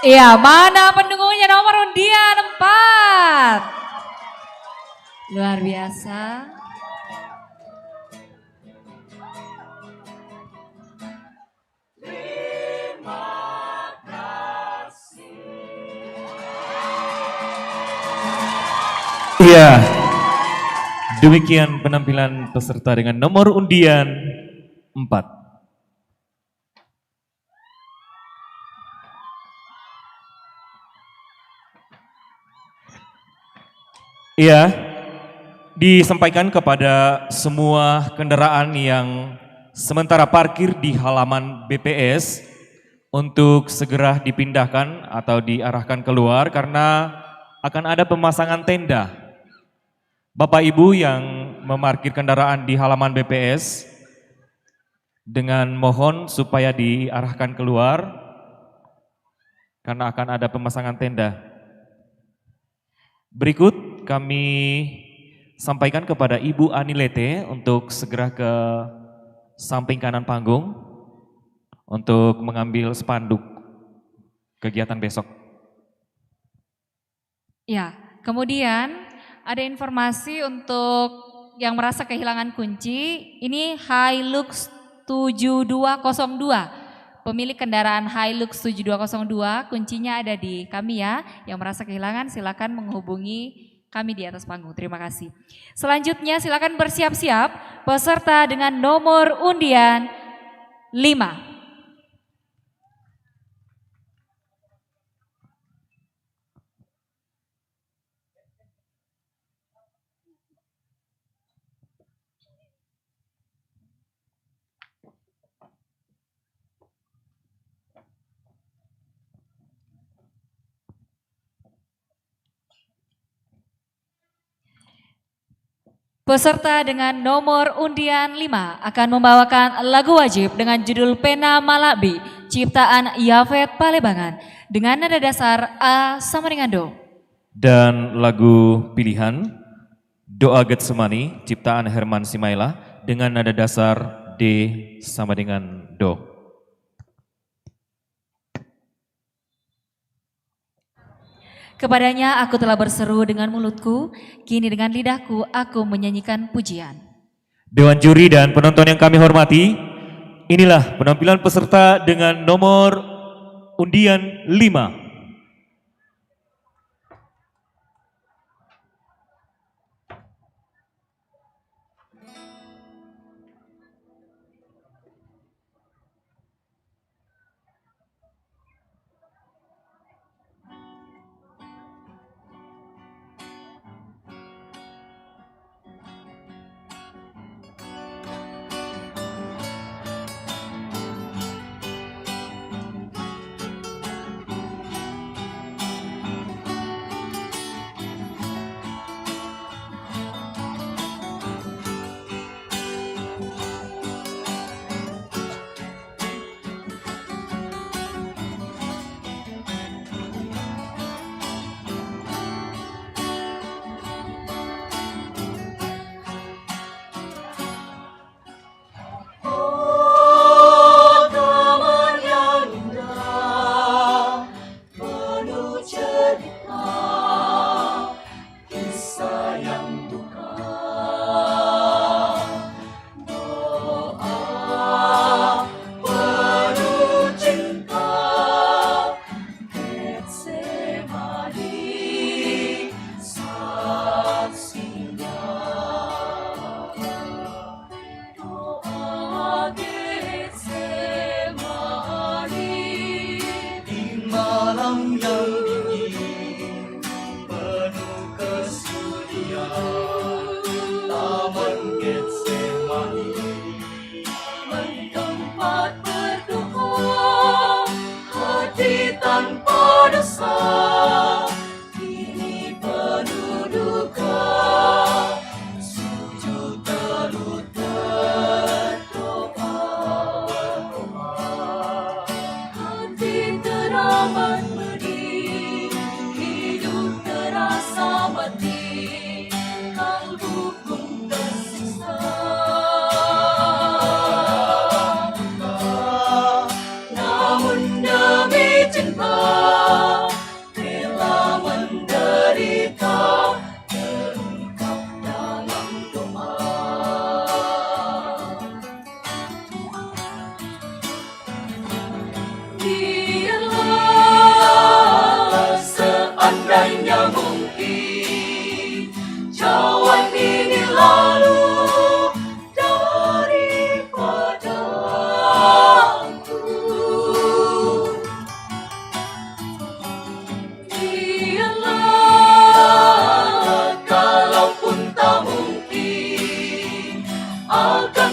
Iya, mana pendukungnya nomor undian empat? Luar biasa. Iya. Demikian penampilan peserta dengan nomor undian empat. Iya, disampaikan kepada semua kendaraan yang sementara parkir di halaman B P S untuk segera dipindahkan atau diarahkan keluar karena akan ada pemasangan tenda. Bapak Ibu yang memarkir kendaraan di halaman B P S, dengan mohon supaya diarahkan keluar karena akan ada pemasangan tenda. Berikut kami sampaikan kepada Ibu Ani Lete untuk segera ke samping kanan panggung untuk mengambil spanduk kegiatan besok. Ya, kemudian ada informasi untuk yang merasa kehilangan kunci, ini Hilux tujuh dua kosong dua. Pemilik kendaraan Hilux tujuh dua kosong dua, kuncinya ada di kami ya. Yang merasa kehilangan silakan menghubungi kami di atas panggung. Terima kasih. Selanjutnya silakan bersiap-siap peserta dengan nomor undian lima. Peserta dengan nomor undian lima akan membawakan lagu wajib dengan judul Pena Malabi, ciptaan Yafet Palebangan, dengan nada dasar A sama dengan Do. Dan lagu pilihan, Doa Getsemani, ciptaan Herman Simaela, dengan nada dasar D sama dengan Do. Kepadanya aku telah berseru dengan mulutku, kini dengan lidahku aku menyanyikan pujian. Dewan juri dan penonton yang kami hormati, inilah penampilan peserta dengan nomor undian lima.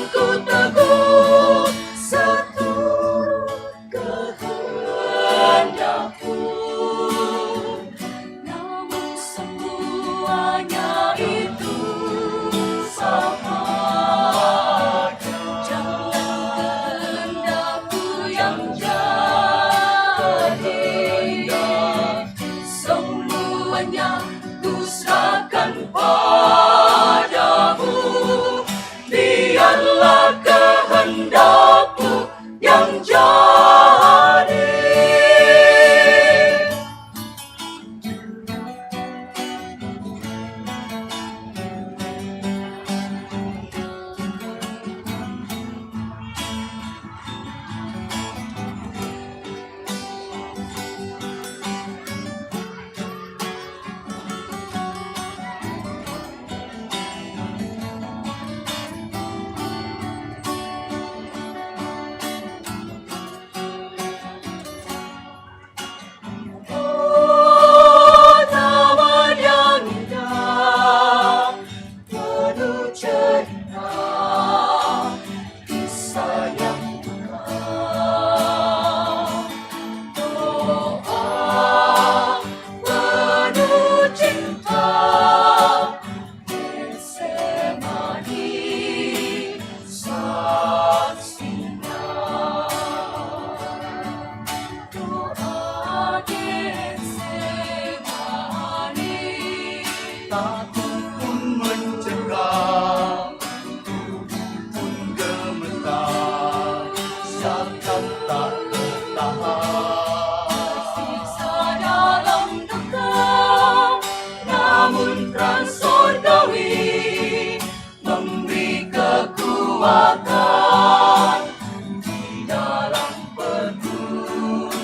Ku teguh seturut kehendakmu, namun semuanya itu sama. Jangan kehendakku yang jadi, semuanya ku serahkan padamu. Biarlah kehendakmu yang jadi. Oh, Taman yang indah, penuh cerita, kisah yang indah. Doa penuh cinta, Getsemani saksinya. Doa Getsemani. Takut pun mencekam, tubuh pun gemetar, zakat tak tertahan. Siksa dalam duka, namun terang surgawi memberi kekuatan di dalam pergumulan.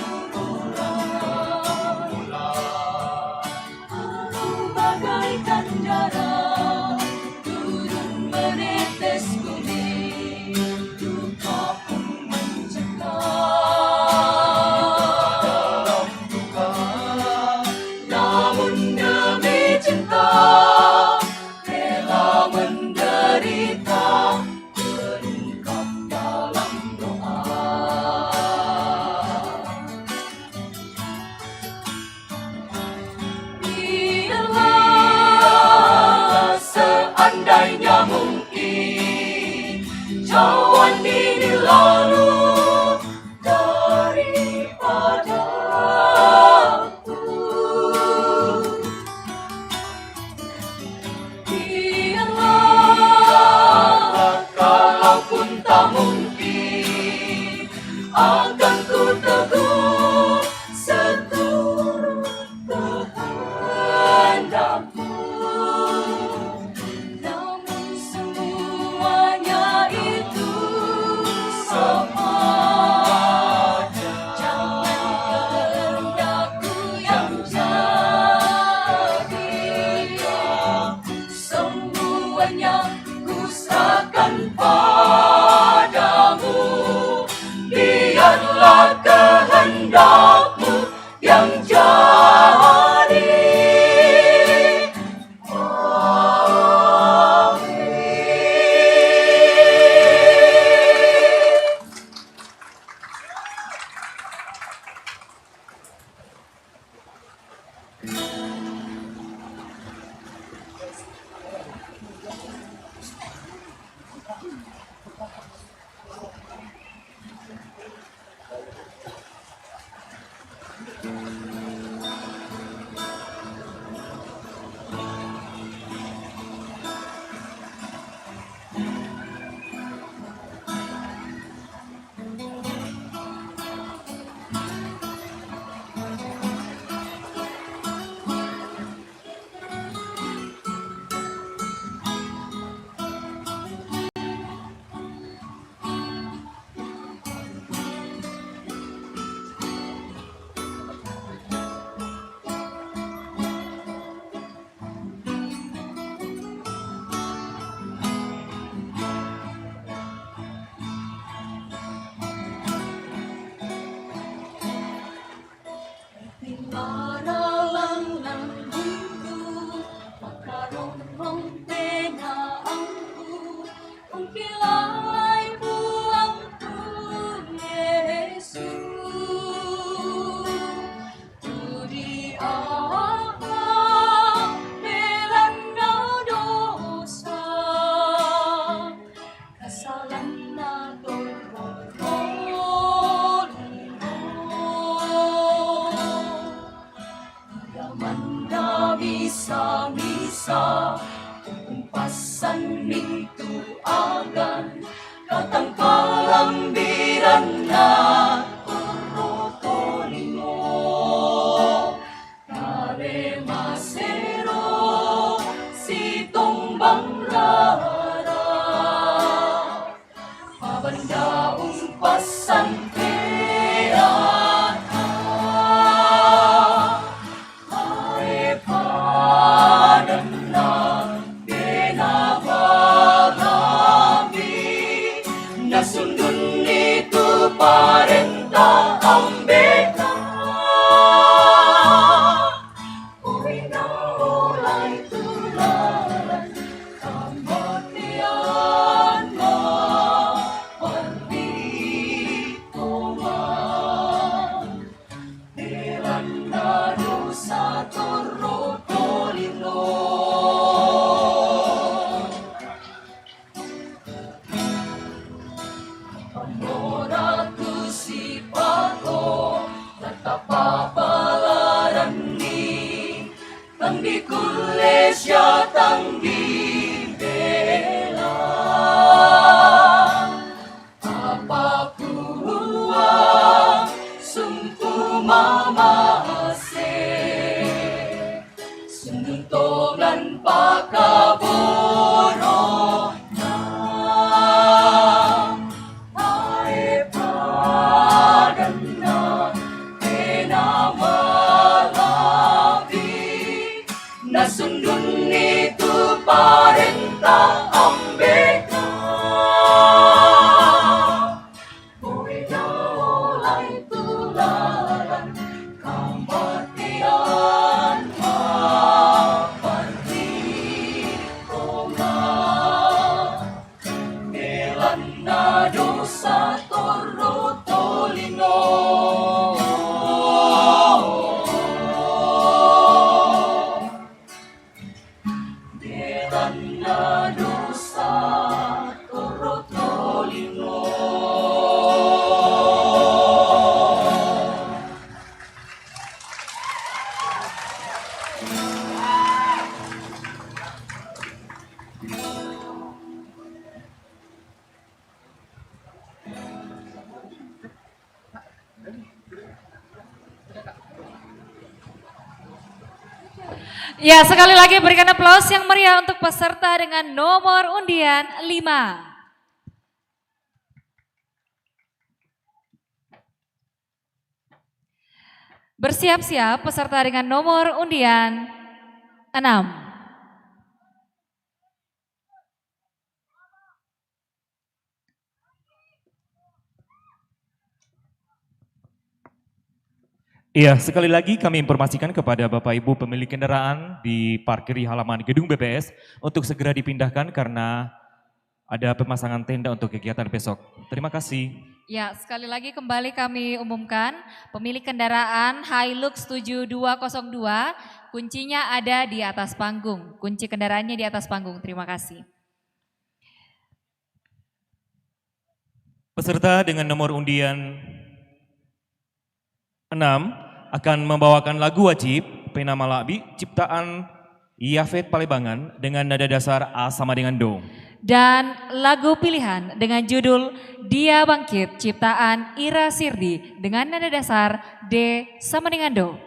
Bagaikan darah turun menetes bumi, duka pun mencekam. Dalam duka, namun demi cinta, rela menderita, terungkap dalam doa. Biarlah seandainya mungkin jauhan ini lalu daripadaku. Biarlah, kalaupun tak mungkin, akan ku teguh seturut kehendakmu. Namun semuanya itu sama. Jangan kehendakku yang jadi, semuanya ku serahkan padamu. Biarlah kehendakmu yang jadi. Amin. Manda misa-misa, umpasan mintu agan, katang palambiran na korotolingo, kare masero si tombang rara. Mabanda umpasan peata, hai padanna benabalabi, nasundun itu parenta ambena. Ui naulai tulan kamatian mapardikongan, belanda dosa torro tolino. Amora tu sipako tatapapalaranni, tang di kulesia tang di bela. Apa pua sumpu mamase, sununtongan pakaborona. Ai padanna penamalabi, nasundun itu parenta ambena. Ui naulai tulan kamatian mapardikongan, belanda dosa torro tolino. Belanda dosa torro tolino. Ya, sekali lagi berikan aplaus yang meriah untuk peserta dengan nomor undian lima. Bersiap-siap peserta dengan nomor undian enam. Iya, sekali lagi kami informasikan kepada Bapak Ibu pemilik kendaraan di parkir di halaman gedung B P S untuk segera dipindahkan karena ada pemasangan tenda untuk kegiatan besok. Terima kasih. Ya, sekali lagi kembali kami umumkan, pemilik kendaraan Hilux tujuh dua kosong dua, kuncinya ada di atas panggung. Kunci kendaraannya di atas panggung. Terima kasih. Peserta dengan nomor undian enam akan membawakan lagu wajib Penamalabi ciptaan Yafet Palebangan dengan nada dasar A sama dengan Do. Dan lagu pilihan dengan judul Dia Bangkit ciptaan Ira Sirdi dengan nada dasar D sama dengan Do.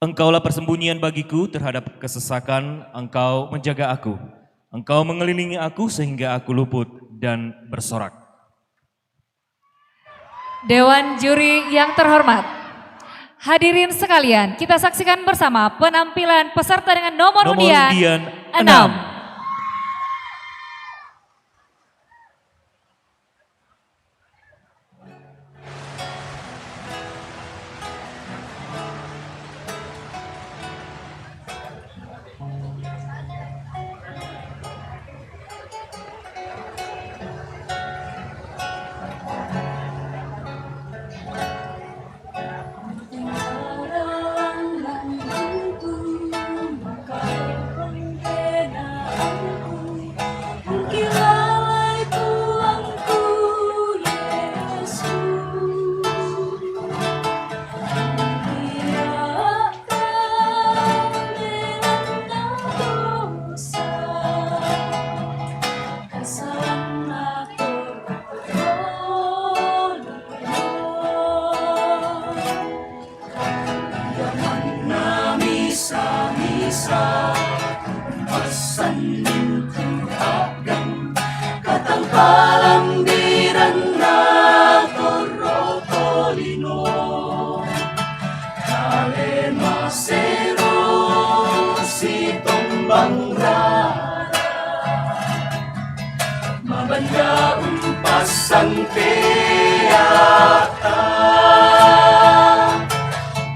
Engkaulah persembunyian bagiku terhadap kesesakan, Engkau menjaga aku. Engkau mengelilingi aku sehingga aku luput dan bersorak. Dewan juri yang terhormat, hadirin sekalian, kita saksikan bersama penampilan peserta dengan nomor, nomor undian, undian enam. Enam. Palambiran na korotolino, kale masero si tombang rara, mabanda umpasang peata,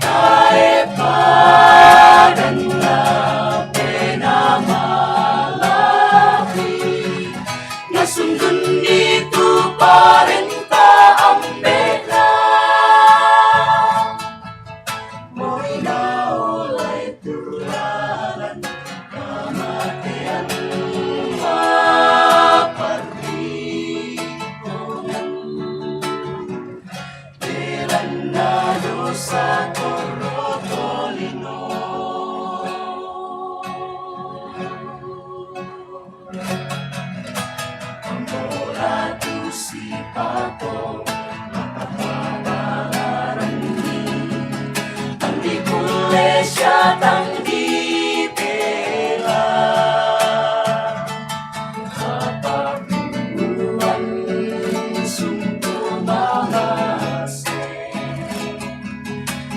tae padan na penamalapi. Ngasundun itu parenta ambena. Moi naolai tulalan kamatean maparitongan. Belanna dosa korotolino. Ambo ratu sipato, maka pangalaranni, tang dikulle sia tang dibela. Apa buan sungguh mangase,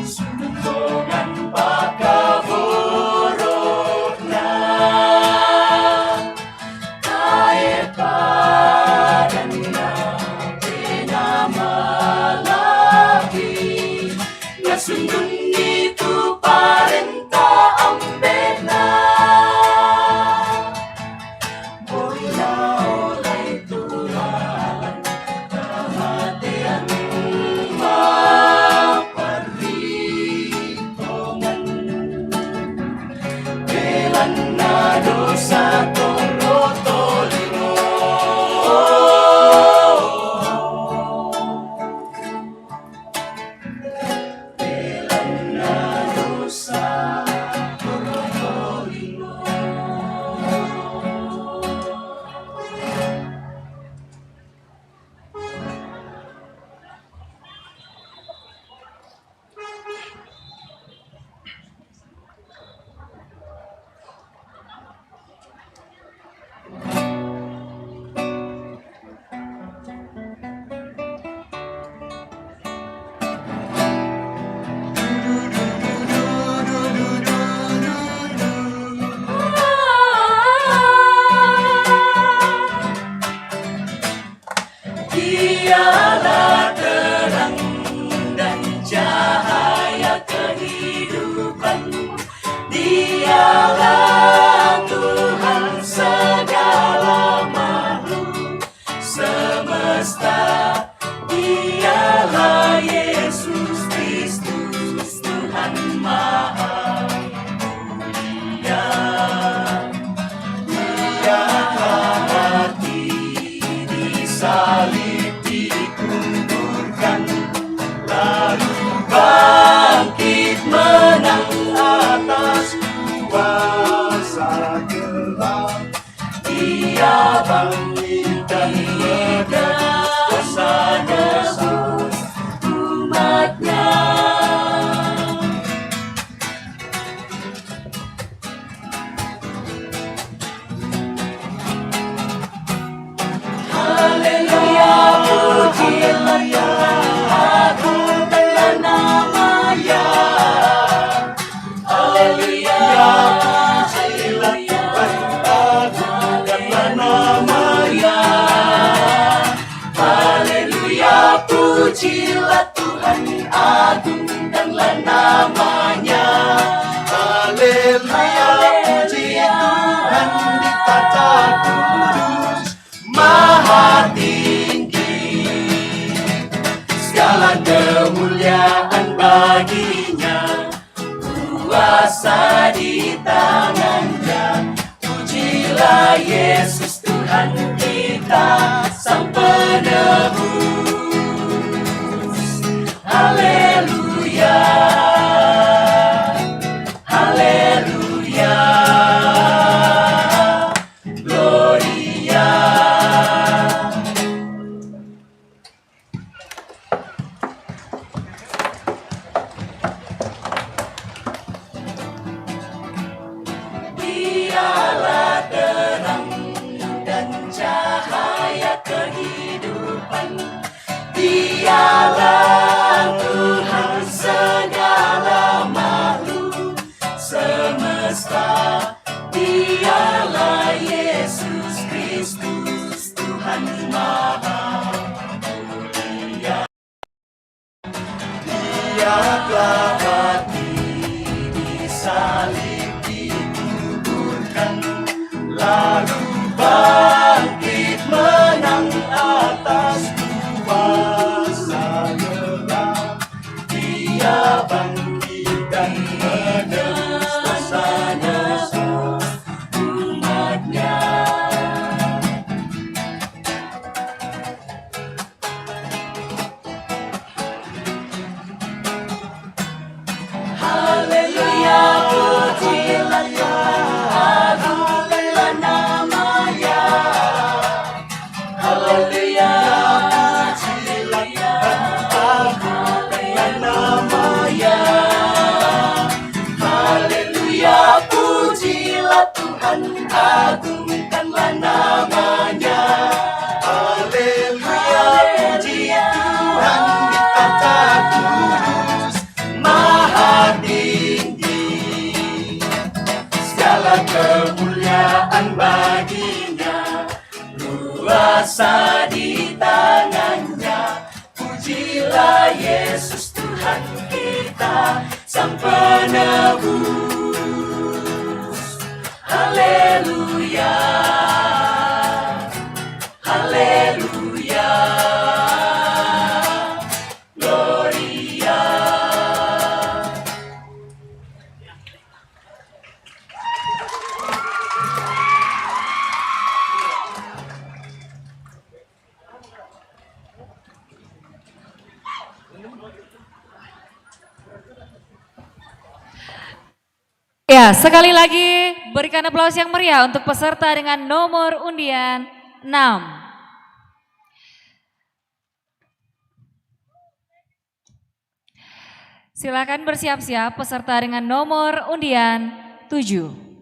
sungguh tongan pakaborokna. Tae padanna penamalapi, nasundun itu parenta ambena. Moi naolai tulalan kamatean maparitongan. Belanna dosa korotolino. Belanna dosa korotolino. Dialah terang dan cahaya kehidupan. Dialah Tuhan segala makhluk semesta. Dialah Yesus Kristus, Tuhan Maha Mulia. Ia mati, disalib, dikuburkan, lalu bangkit menang atas kuasa gelap. Ia bangkitkan dosa-dosa umatnya. Haleluya, pujilah Tuhan, agungkanlah nama-Nya. Haleluya, pujilah Tuhan, agungkanlah nama-Nya. Haleluya, pujilah Tuhan, agungkanlah nama-Nya. Haleluya, puji Tuhan di tata kudus, maha tinggi. Segala kemuliaan bagi-Nya, kuasa di tangan-Nya. Pujilah Yesus Tuhan kita, Sang Penebus. Mati, disalib, dikuburkan, lalu bangkit menang atas kuasa gelap. Dia bangkit dan menebus dosa-dosa umatnya. Haleluya, pujilah Tuhan, agungkanlah nama-Nya. Haleluya, pujilah Tuhan, agungkanlah nama-Nya. Haleluya, pujilah Tuhan, agungkanlah nama-Nya. Haleluya, puji Tuhan di tata kudus, maha tinggi. Segala kemuliaan bagi-Nya, kuasa di tangan-Nya. Pujilah Yesus Tuhan kita, Sang Penebus. Haleluya, haleluya, gloria. Ya, sekali lagi berikan aplaus yang meriah untuk peserta dengan nomor undian enam. Silakan bersiap-siap peserta dengan nomor undian tujuh.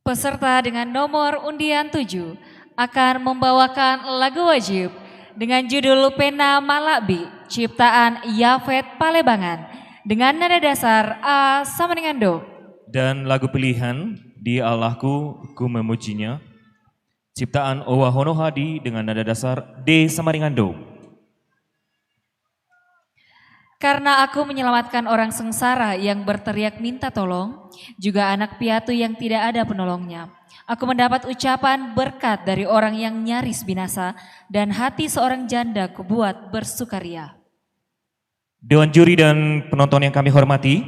Peserta dengan nomor undian tujuh akan membawakan lagu wajib dengan judul Pena Malabi, ciptaan Yafet Palebangan, dengan nada dasar A sama dengan do. Dan lagu pilihan, Di Allahku Ku Memujinya, ciptaan Owa Honohadi, dengan nada dasar D sama dengan do. Karena Aku menyelamatkan orang sengsara yang berteriak minta tolong, juga anak piatu yang tidak ada penolongnya. Aku mendapat ucapan berkat dari orang yang nyaris binasa, dan hati seorang janda Kubuat bersukaria. Dewan juri dan penonton yang kami hormati,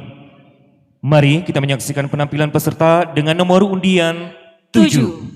mari kita menyaksikan penampilan peserta dengan nomor undian tujuh.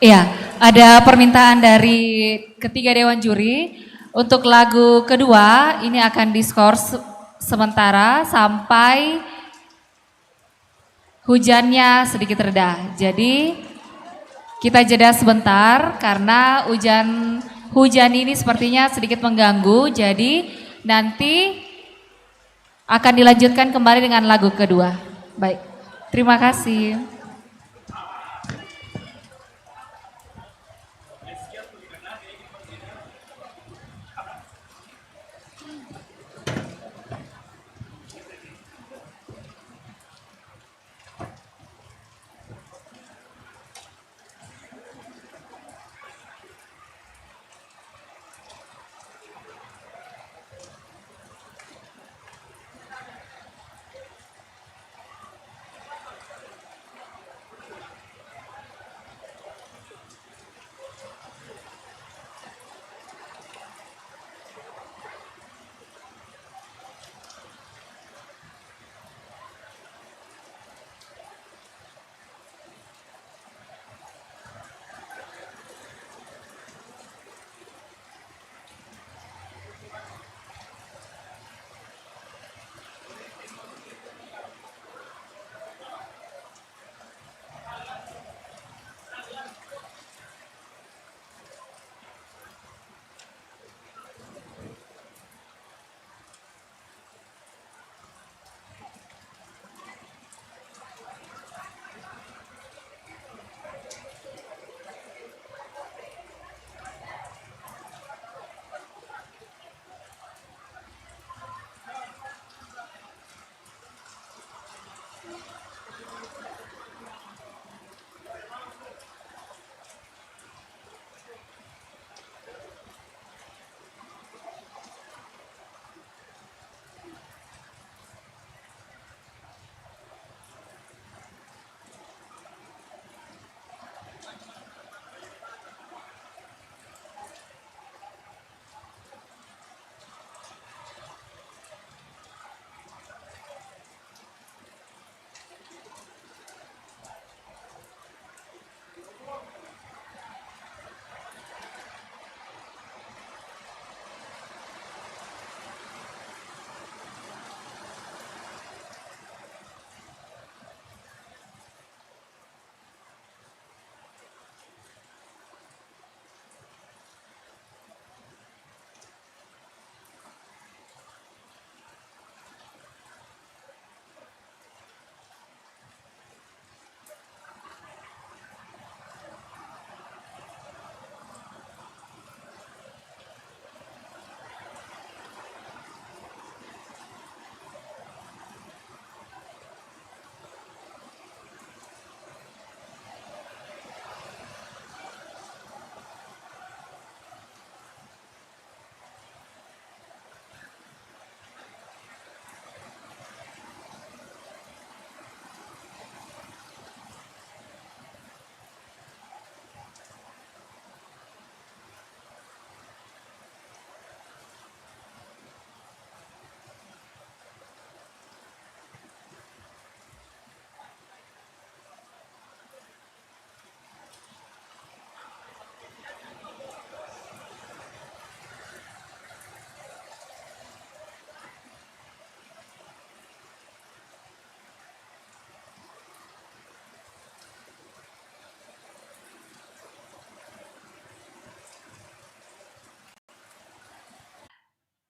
Iya, ada permintaan dari ketiga dewan juri. Untuk lagu kedua, ini akan diskors sementara sampai hujannya sedikit reda. Jadi, kita jeda sebentar karena hujan hujan ini sepertinya sedikit mengganggu. Jadi, nanti akan dilanjutkan kembali dengan lagu kedua. Baik, terima kasih.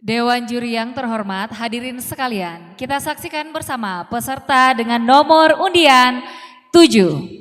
Dewan juri yang terhormat, hadirin sekalian, kita saksikan bersama peserta dengan nomor undian tujuh.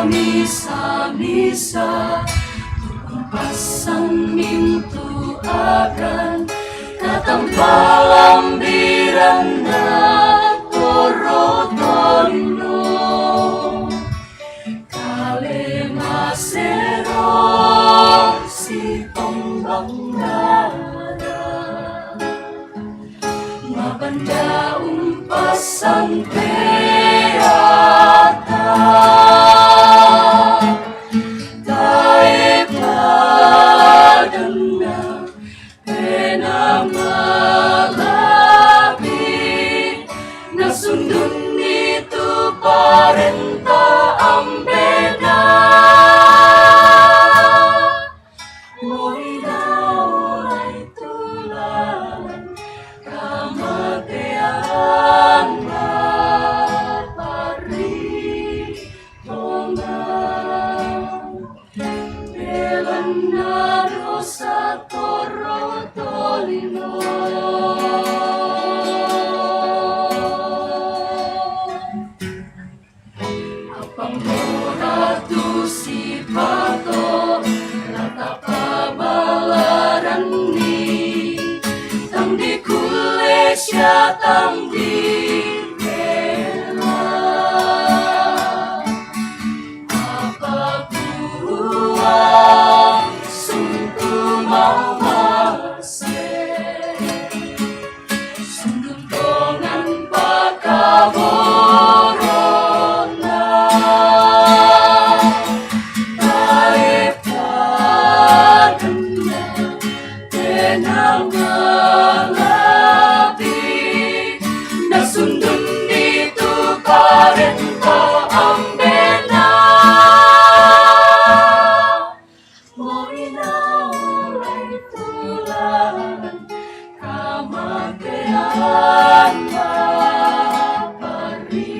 Misa-misa, tu kumpasan mintu akan katampalan biranda toro tolino. Kale masero si tombang dara. Mabanda umpasan peata. Tae padanna pena malabi. Nasundun ni tu parenta ambena. Moina olai tulan kamatean bapari tonga. Delanna dosa toro tolino. Apang Ratu sipato, rata pabalaranni, tang dikulle sia tang dibela. Apa Puang sungku mawase. Sundun tongan pakaborona, tae padanna tena malabi, nasundun ni tu parenta ambena. Moina olai tulan kamatean bapari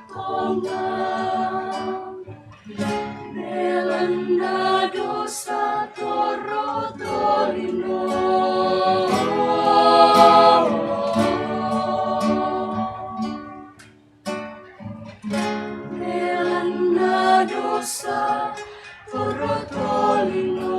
tonga. Delanna dosa toro tolino. Delanna dosa toro tolino.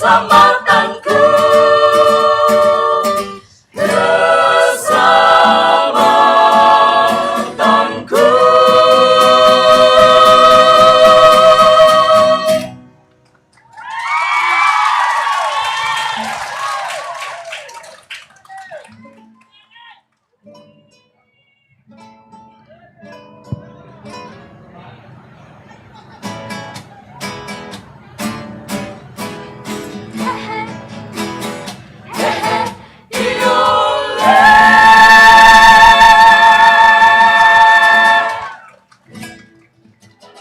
Keselamatanku, keselamatanku.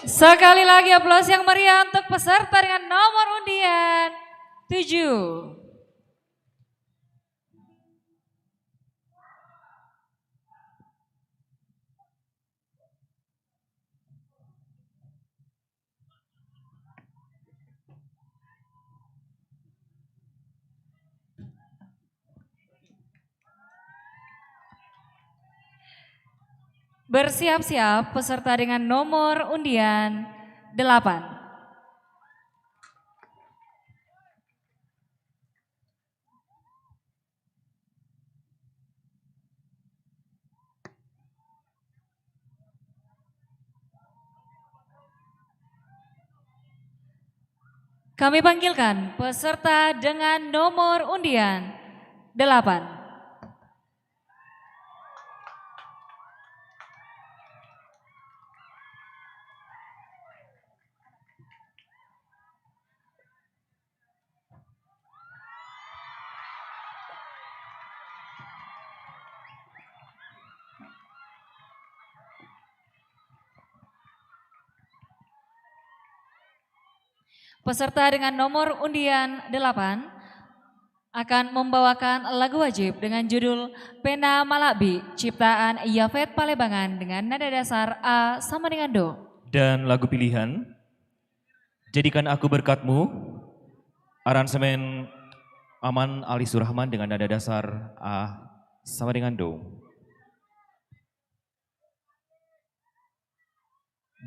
Sekali lagi aplaus yang meriah untuk peserta dengan nomor undian tujuh. Bersiap-siap peserta dengan nomor undian delapan. Kami panggilkan peserta dengan nomor undian delapan. Peserta dengan nomor undian delapan akan membawakan lagu wajib dengan judul Pena Malakbi, ciptaan Yafet Palebangan, dengan nada dasar A sama dengan Do. Dan lagu pilihan, Jadikan Aku Berkatmu, aransemen Aman Ali Surahman, dengan nada dasar A sama dengan Do.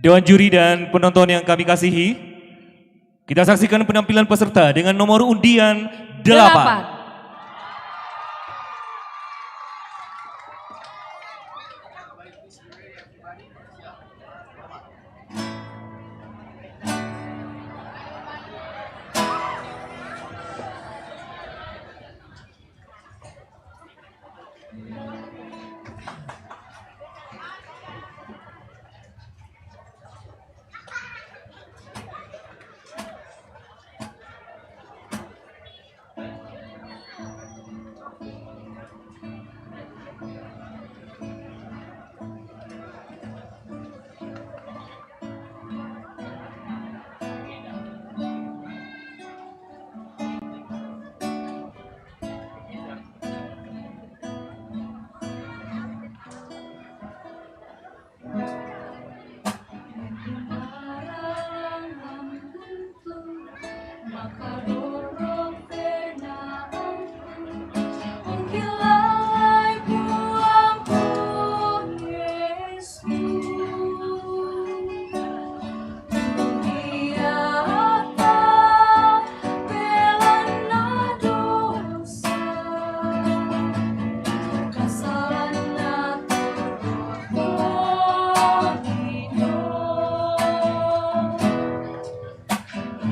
Dewan juri dan penonton yang kami kasihi, kita saksikan penampilan peserta dengan nomor undian delapan. Delapan.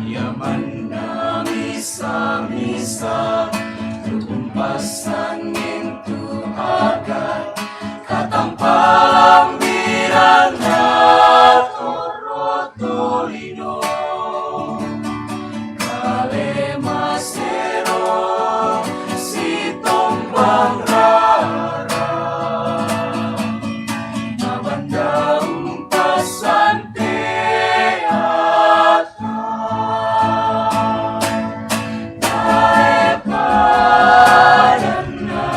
Ia manna misa-misa, tu umpasangin tu agat, katampalang birana toro tolino. Kale masero si tombang rara, mabanda umpasante ata. Tae padanna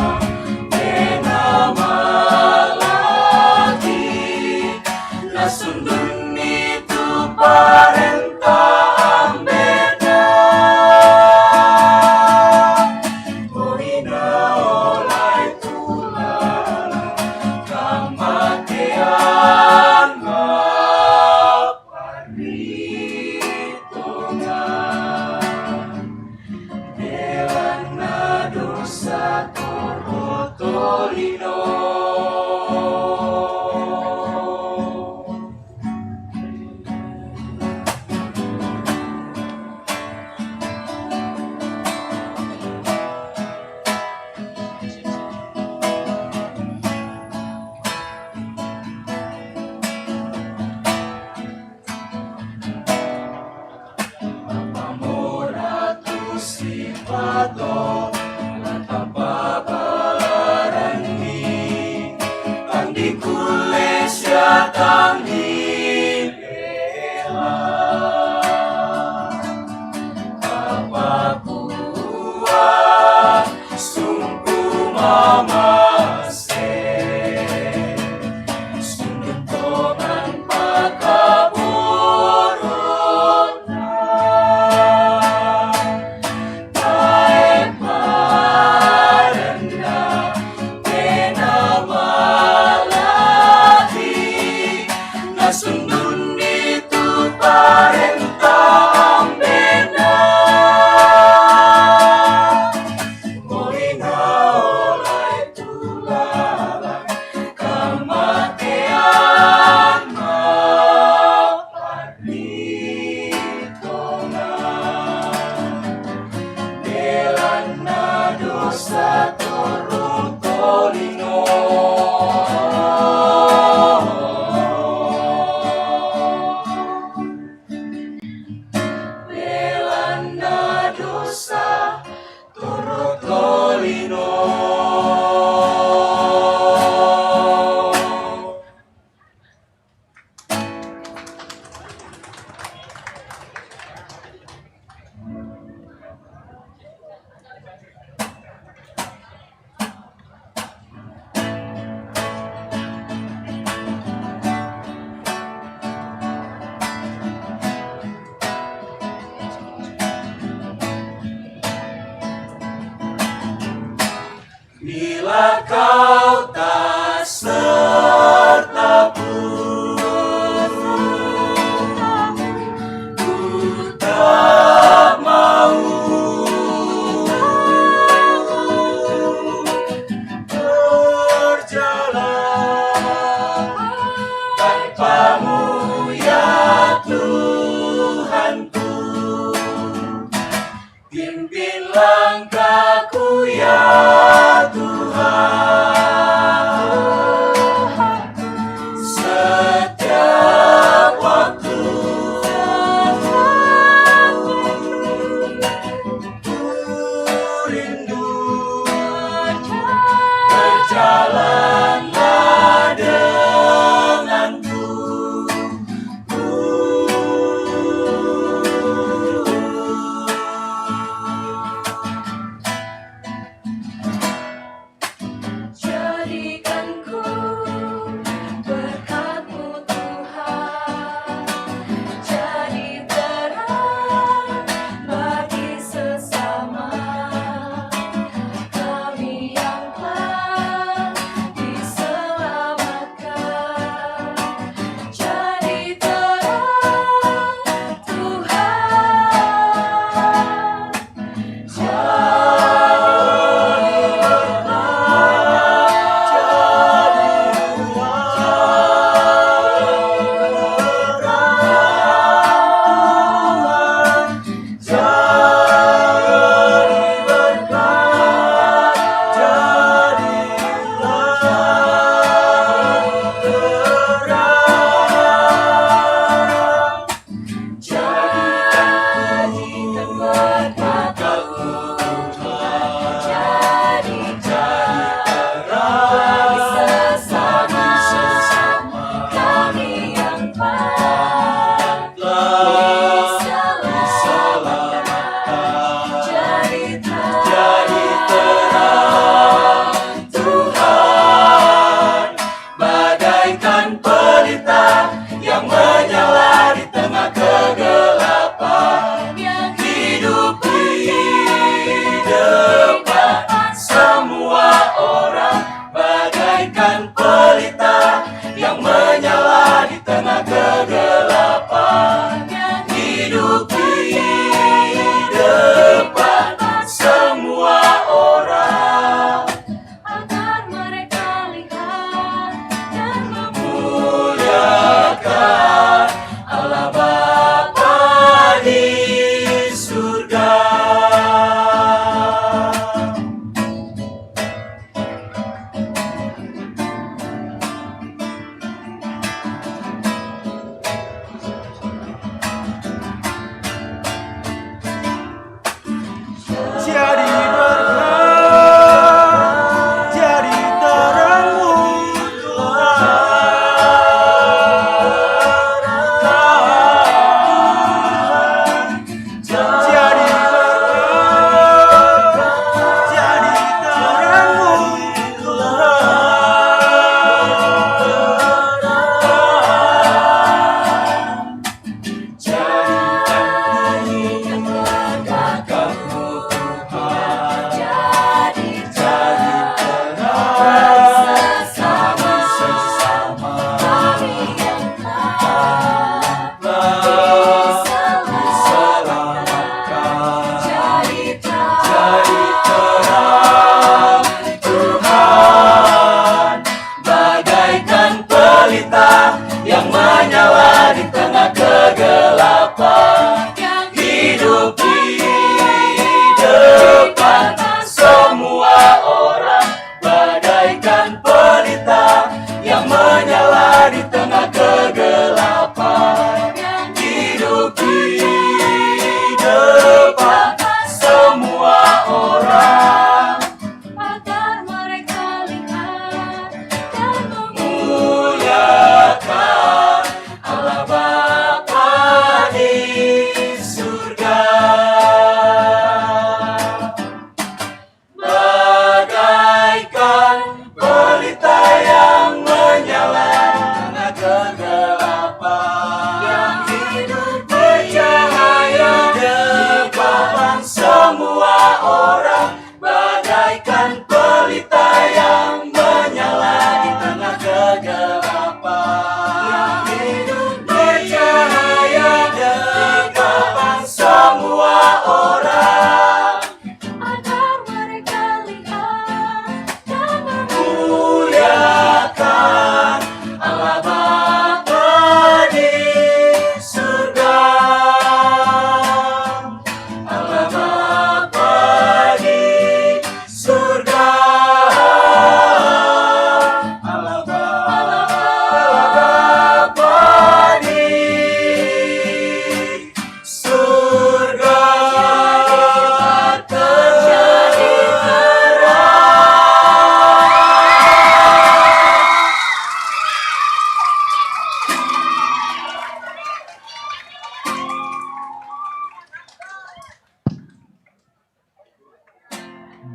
Pena Malakbi, nasundunni tu parenta Ambe'na. Oi naolai tu lalang kamatean maparitongan. Tanpa palarani, tang di kulesia, tang di bela. Apa kua sungku mamase, sungku toman pakaborona. Tae parenda pena malati, na sundun itu parenta ambena. Molina olai tulala kamatean mapat di tonga. Belana dosa toro tolino. Belana dosa toro tolino. Bila kau tak sertaku, ku tak mau berjalan tanpamu, ya Tuhanku. Pimpin langkahku, ya Tuhan, setiap waktu. Ku rindu, berjalanlah denganku. Jadikan ku berkat-Mu, Tuhan, jadi terang bagi sesama kami yang telah diselamatkan. Jadi terang, Tuhan. Jadikan tempat berkatmu, Tuhan. Jadikan sesama kami yang telah diselamatkan. Jadi terang, Tuhan, bagaikan pelita yang menyala di tengah kegelapan. Yang hidup di depan semua orang, bagaikan pelita yang menyala di tengah kegelapan.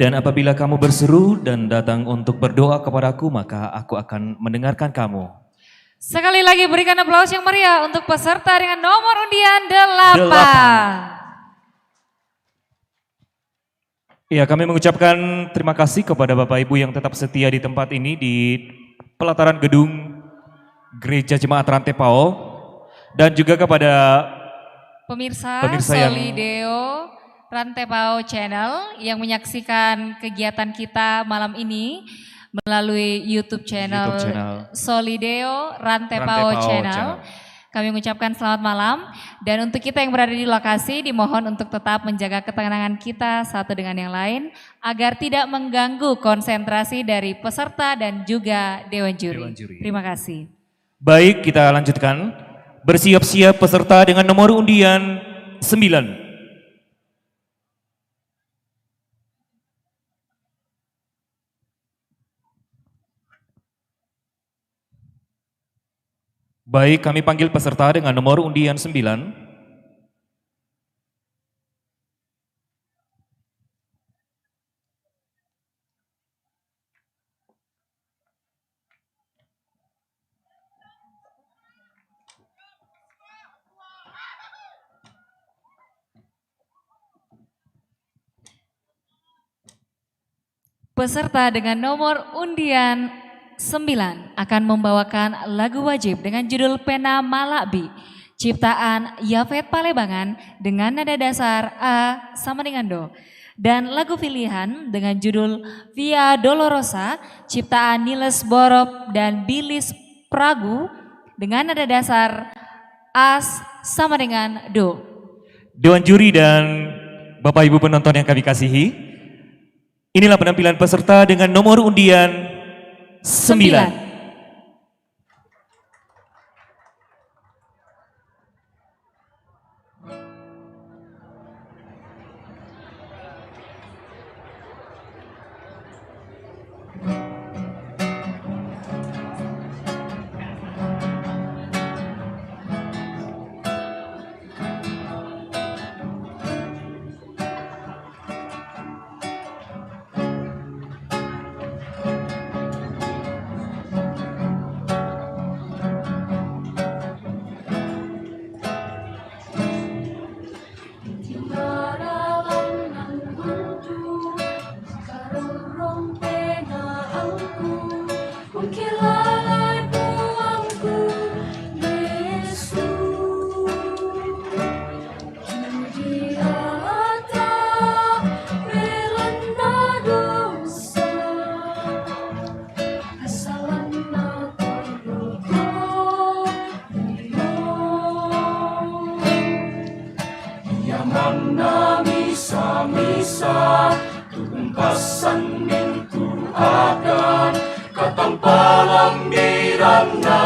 Dan apabila kamu berseru dan datang untuk berdoa kepadaku, maka aku akan mendengarkan kamu. Sekali lagi berikan aplaus yang meriah untuk peserta dengan nomor undian delapan. Delapan. Ya, kami mengucapkan terima kasih kepada Bapak Ibu yang tetap setia di tempat ini di pelataran gedung Gereja Jemaat Rantepao dan juga kepada pemirsa, pemirsa yang Solideo Rantepao Channel yang menyaksikan kegiatan kita malam ini melalui YouTube channel, YouTube channel Solideo Rantepao Channel. Kami mengucapkan selamat malam. Dan untuk kita yang berada di lokasi, dimohon untuk tetap menjaga ketenangan kita satu dengan yang lain agar tidak mengganggu konsentrasi dari peserta dan juga dewan juri. Dewan juri. Terima kasih. Baik, kita lanjutkan. Bersiap-siap peserta dengan nomor undian sembilan. Baik, kami panggil peserta dengan nomor undian sembilan. Peserta dengan nomor undian sembilan akan membawakan lagu wajib dengan judul Pena Malabi, ciptaan Yafet Palebangan dengan nada dasar A sama dengan Do. Dan lagu pilihan dengan judul Via Dolorosa, ciptaan Niles Borop dan Bilis Pragu dengan nada dasar A sama dengan Do. Dewan juri dan Bapak Ibu penonton yang kami kasihi, inilah penampilan peserta dengan nomor undian sembilan. Sembilan. Ia manna misa-misa, tu umpasan mintu akan, katang palambiranna,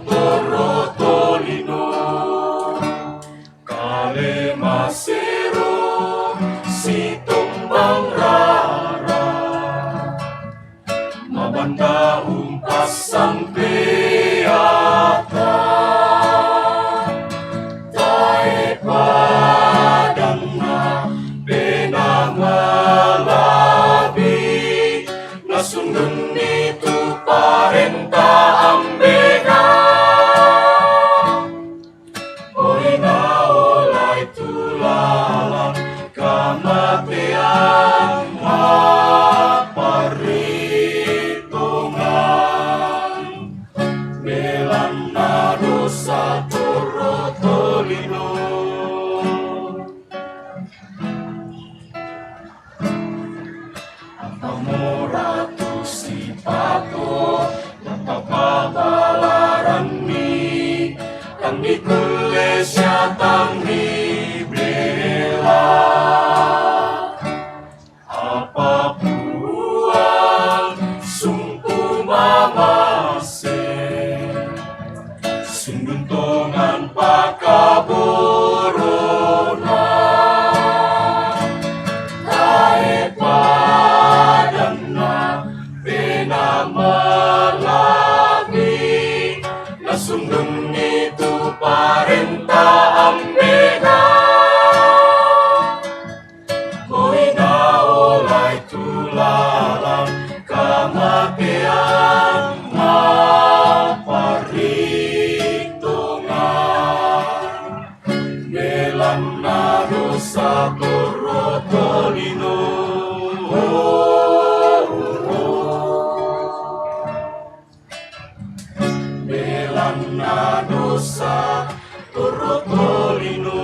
torro tolino. Kale masero, sitombang rara. Mabanda umpassang peata, tae padanna pena malabi, nasundunni tu parenta Ambe'na. Oi naolai tu lalang kamateang maparitongang, belanna dosa torro tolino. Apa mora tu sipato, natapabalaranni, tang nikulle sia tang nibela. Apa Puang sumpu mamase, sundun tongan pakaborona, tae padanna pena malabi, nasundunni tu parenta Ambe'na. Torotolino. Belana dosa Torotolino.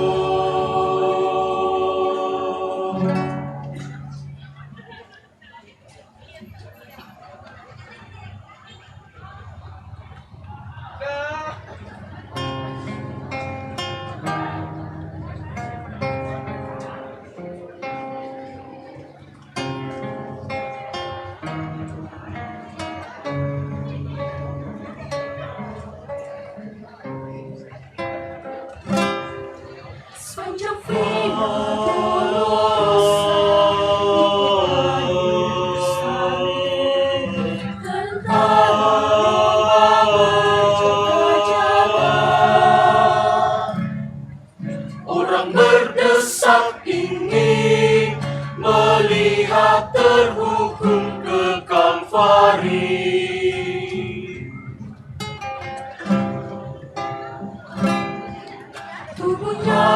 Orang berdesak ini melihat terhukum ke Kalvari. Tubuhnya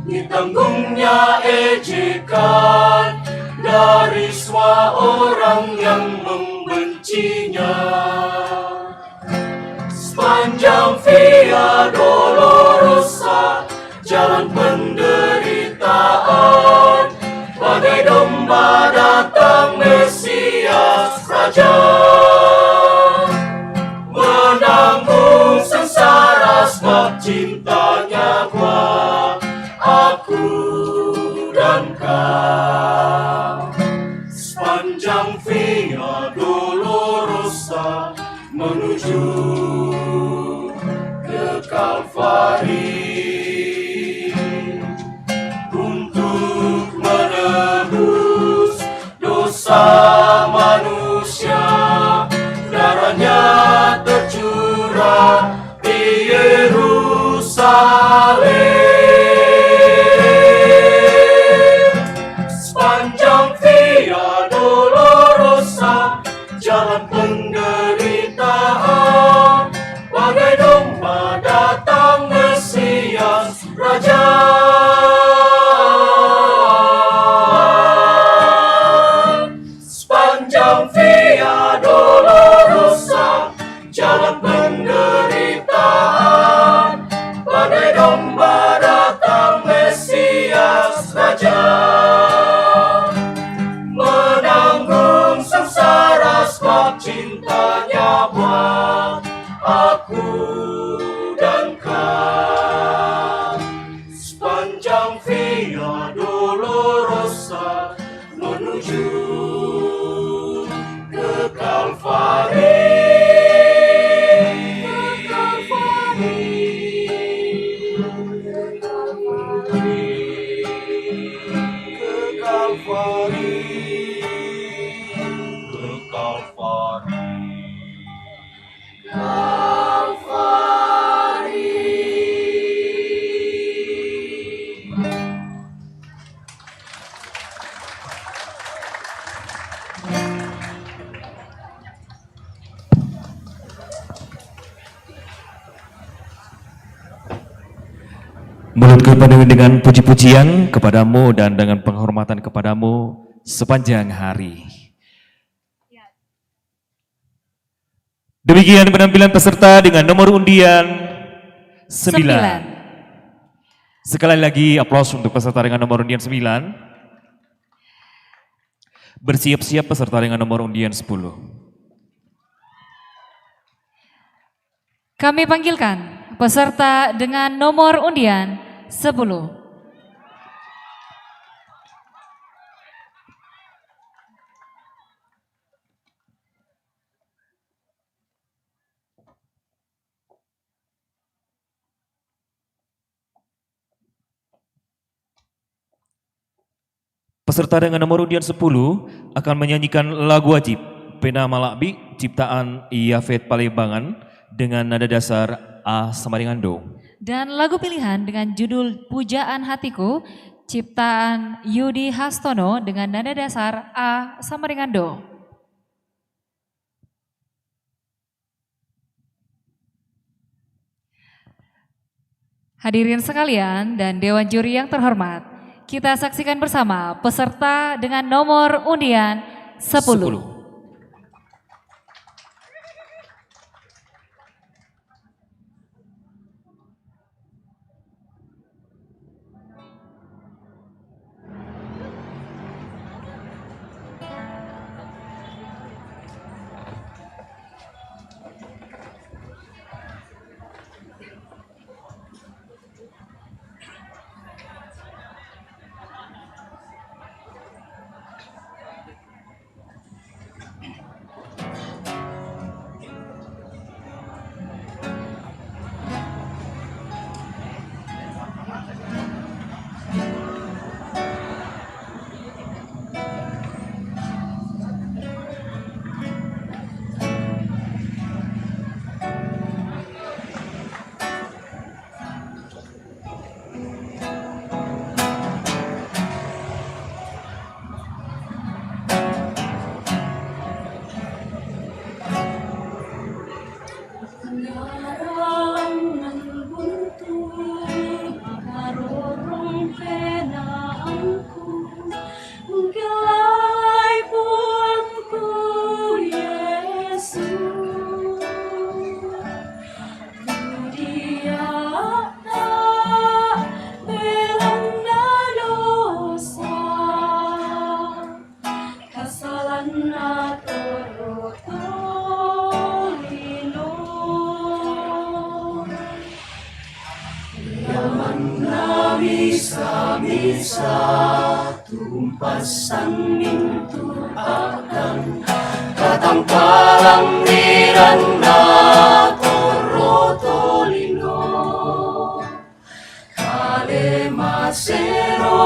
Ditanggungnya ejekan dari semua orang yang membencinya. Sepanjang Via Dolorosa, jalan penderitaan, bagai domba datang Mesias Raja. Menanggung sengsara sebab cintanya buat aku dan kau. Sepanjang Via Dolorosa menuju ke Kalvari untuk menebus dosa manusia, darahnya tercurah di Yerusalem. Sepanjang Via Dolorosa, jalan penderitaan, bagai domba datang Mesias Raja. Sepanjang Via Dolorosa, jalan penderitaan, bagai domba datang Mesias Raja. Menanggung sengsara sebab cintanya buat aku dan kau. Sepanjang Via Dolorosa menuju ke Kalvari. Ke Kalvari. Ke Kalvari. Ke Kalvari. Kalvari. Menutup penuh dengan puji-pujian kepadamu dan dengan penghormatan kepadamu sepanjang hari. Demikian penampilan peserta dengan nomor undian sembilan. Sembilan. Sekali lagi aplaus untuk peserta dengan nomor undian sembilan. Bersiap-siap peserta dengan nomor undian sepuluh. Kami panggilkan peserta dengan nomor undian sepuluh. Peserta dengan nomor undian sepuluh akan menyanyikan lagu wajib Pena Malakbi ciptaan Yafet Palembang dengan nada dasar A sama dengan do. Dan lagu pilihan dengan judul Pujaan Hatiku Ciptaan Yudi Hastono dengan nada dasar A sama dengan Do. Hadirin sekalian dan Dewan Juri yang terhormat, kita saksikan bersama peserta dengan nomor undian sepuluh. Ngarang nang buntu, makarorong penaangku, gelai puangku Yesus. Dia tak belanda dosa. Kasalan na toro tolino. Yaman na misa-misa, tumpasan mintu akan katangkalang diran na toro tolino. Kale masero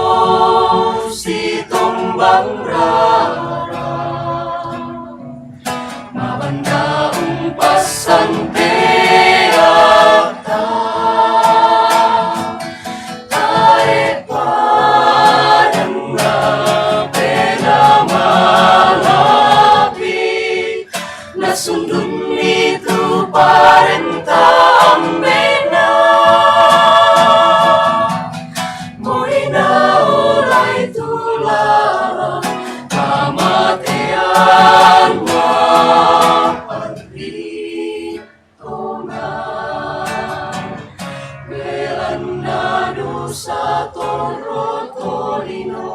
si tombang rara, mabanda umpasan peata, tae padang na pena malapi. Nasundun itu parenta ambena. Moina olai tulala kamatean ma parri tonga. Belanda dosa toro tolino.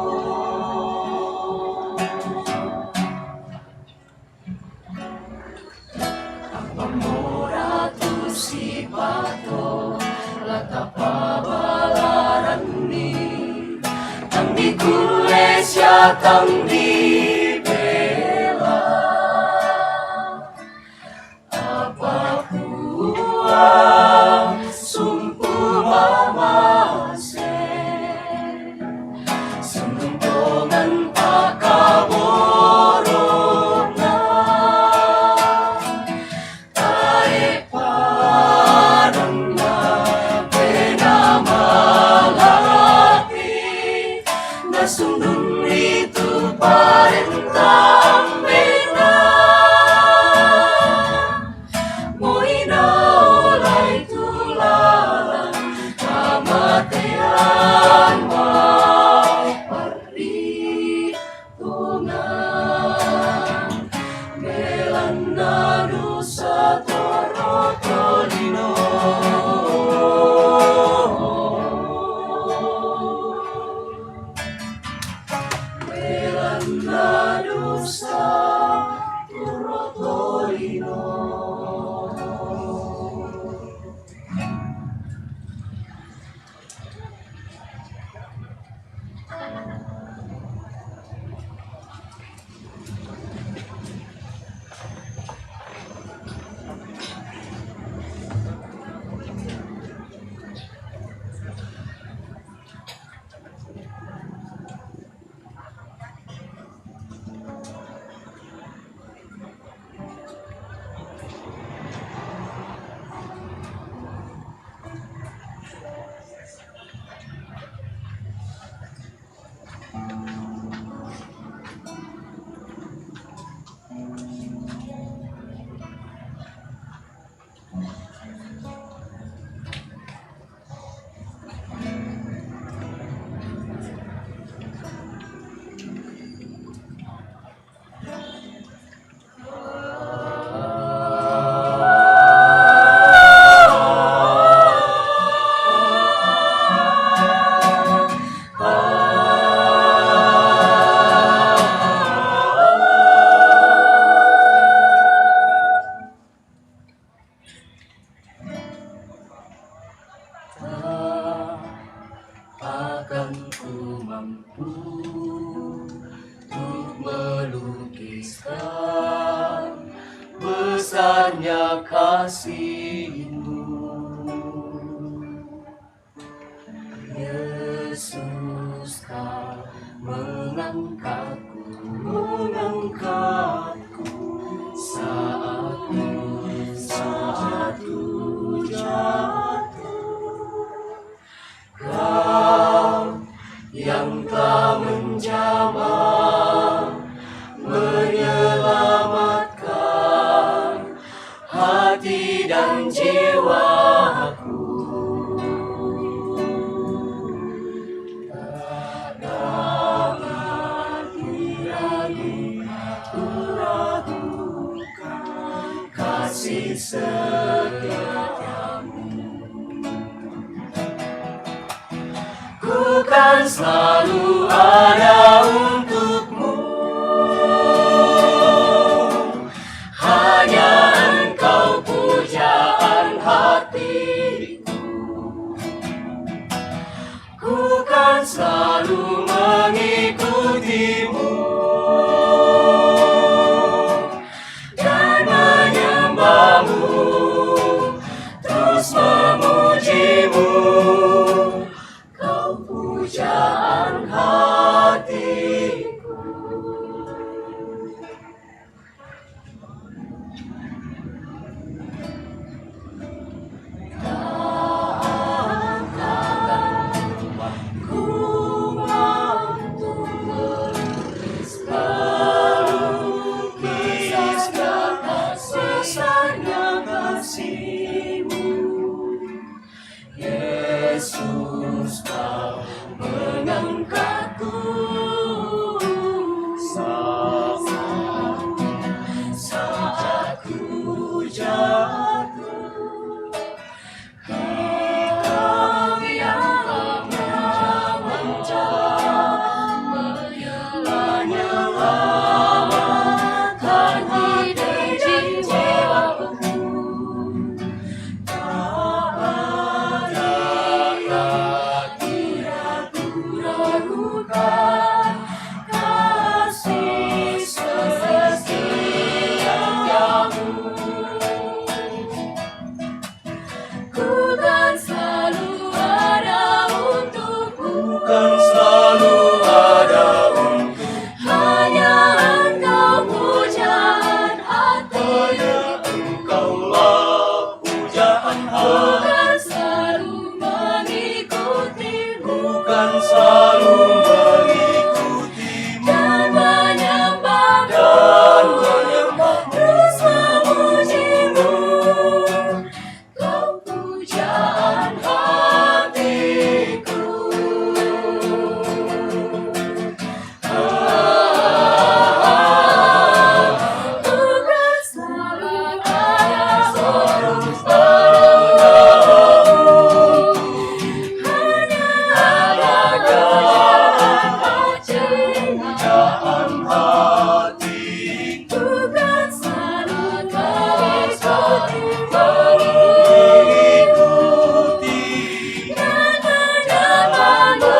Apa mora tu sipato, latapa balaranni, tang di kulesia, tang di bela. Apa puang sumpu mamase, sundung tongan pakaborona, tae padang na pena malapi. Nasundun itu parenta ambena. Moina olai tulala kamatean ma parri tonga. Belanda dosa toro tolino. Belanda dosa toro tolino. Untuk melukiskan besarnya kasih-Mu. Yesus, Kau mengangkatku, mengangkatku saat ku jatuh, jatuh. Kau yang telah menjamah, menyelamatkan hati dan jiwaku. Tak dapat diragukan, diragukan kasih setiamu. Ku kan selalu ada untukmu. Hanya Engkau pujaan hatiku. Ku kan selalu mengikutimu dan menyembahmu, terus memujimu. Kau pujaan hatiku. Ku mampu melukis, melukis besarnya kasih-Mu. Yesus, Kau mengangkatku saat, saat ku jatuh. Kau yang menyelamatkan, menyelamatkan hati dan jiwaku. Ku kan selalu ada untukmu. Ku kan selalu ada untukmu. Hanya Engkau pujaan hati. Hanya Engkaulah pujaan hati. Ku kan selalu mengikutimu. Ku kan selalu mengikutimu. Dan menyembahmu. Dan menyembahmu. Terus memujimu. Kau pujaan hatiku. Bukan salah, selalu padamu. Hanya ada pujaan hati. Bukan salah, kau mengikuti. Dan menyembahmu,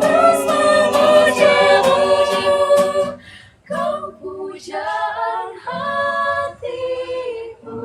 terus memujimu. Kau pujaan hatiku.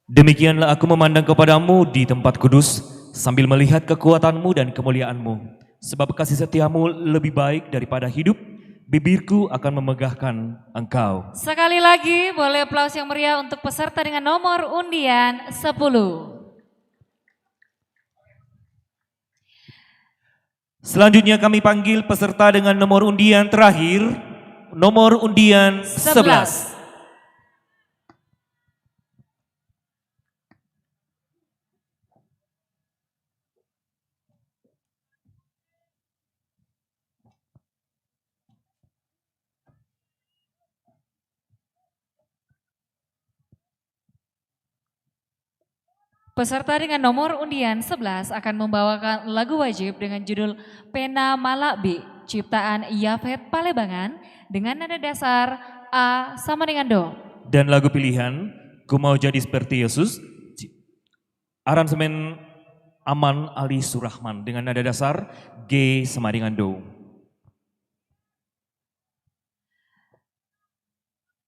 Demikianlah aku memandang kepadamu di tempat kudus, sambil melihat kekuatanmu dan kemuliaanmu. Sebab kasih setiamu lebih baik daripada hidup, bibirku akan memegahkan engkau. Sekali lagi, boleh aplaus yang meriah untuk peserta dengan nomor undian sepuluh. Selanjutnya kami panggil peserta dengan nomor undian terakhir, nomor undian sebelas. Sebelas. Peserta dengan nomor undian sebelas akan membawakan lagu wajib dengan judul Pena Malakbi, ciptaan Yafet Palebangan, dengan nada dasar A sama dengan do. Dan lagu pilihan, Ku Mau Jadi Seperti Yesus, aransemen Aman Ali Surahman, dengan nada dasar G sama dengan do.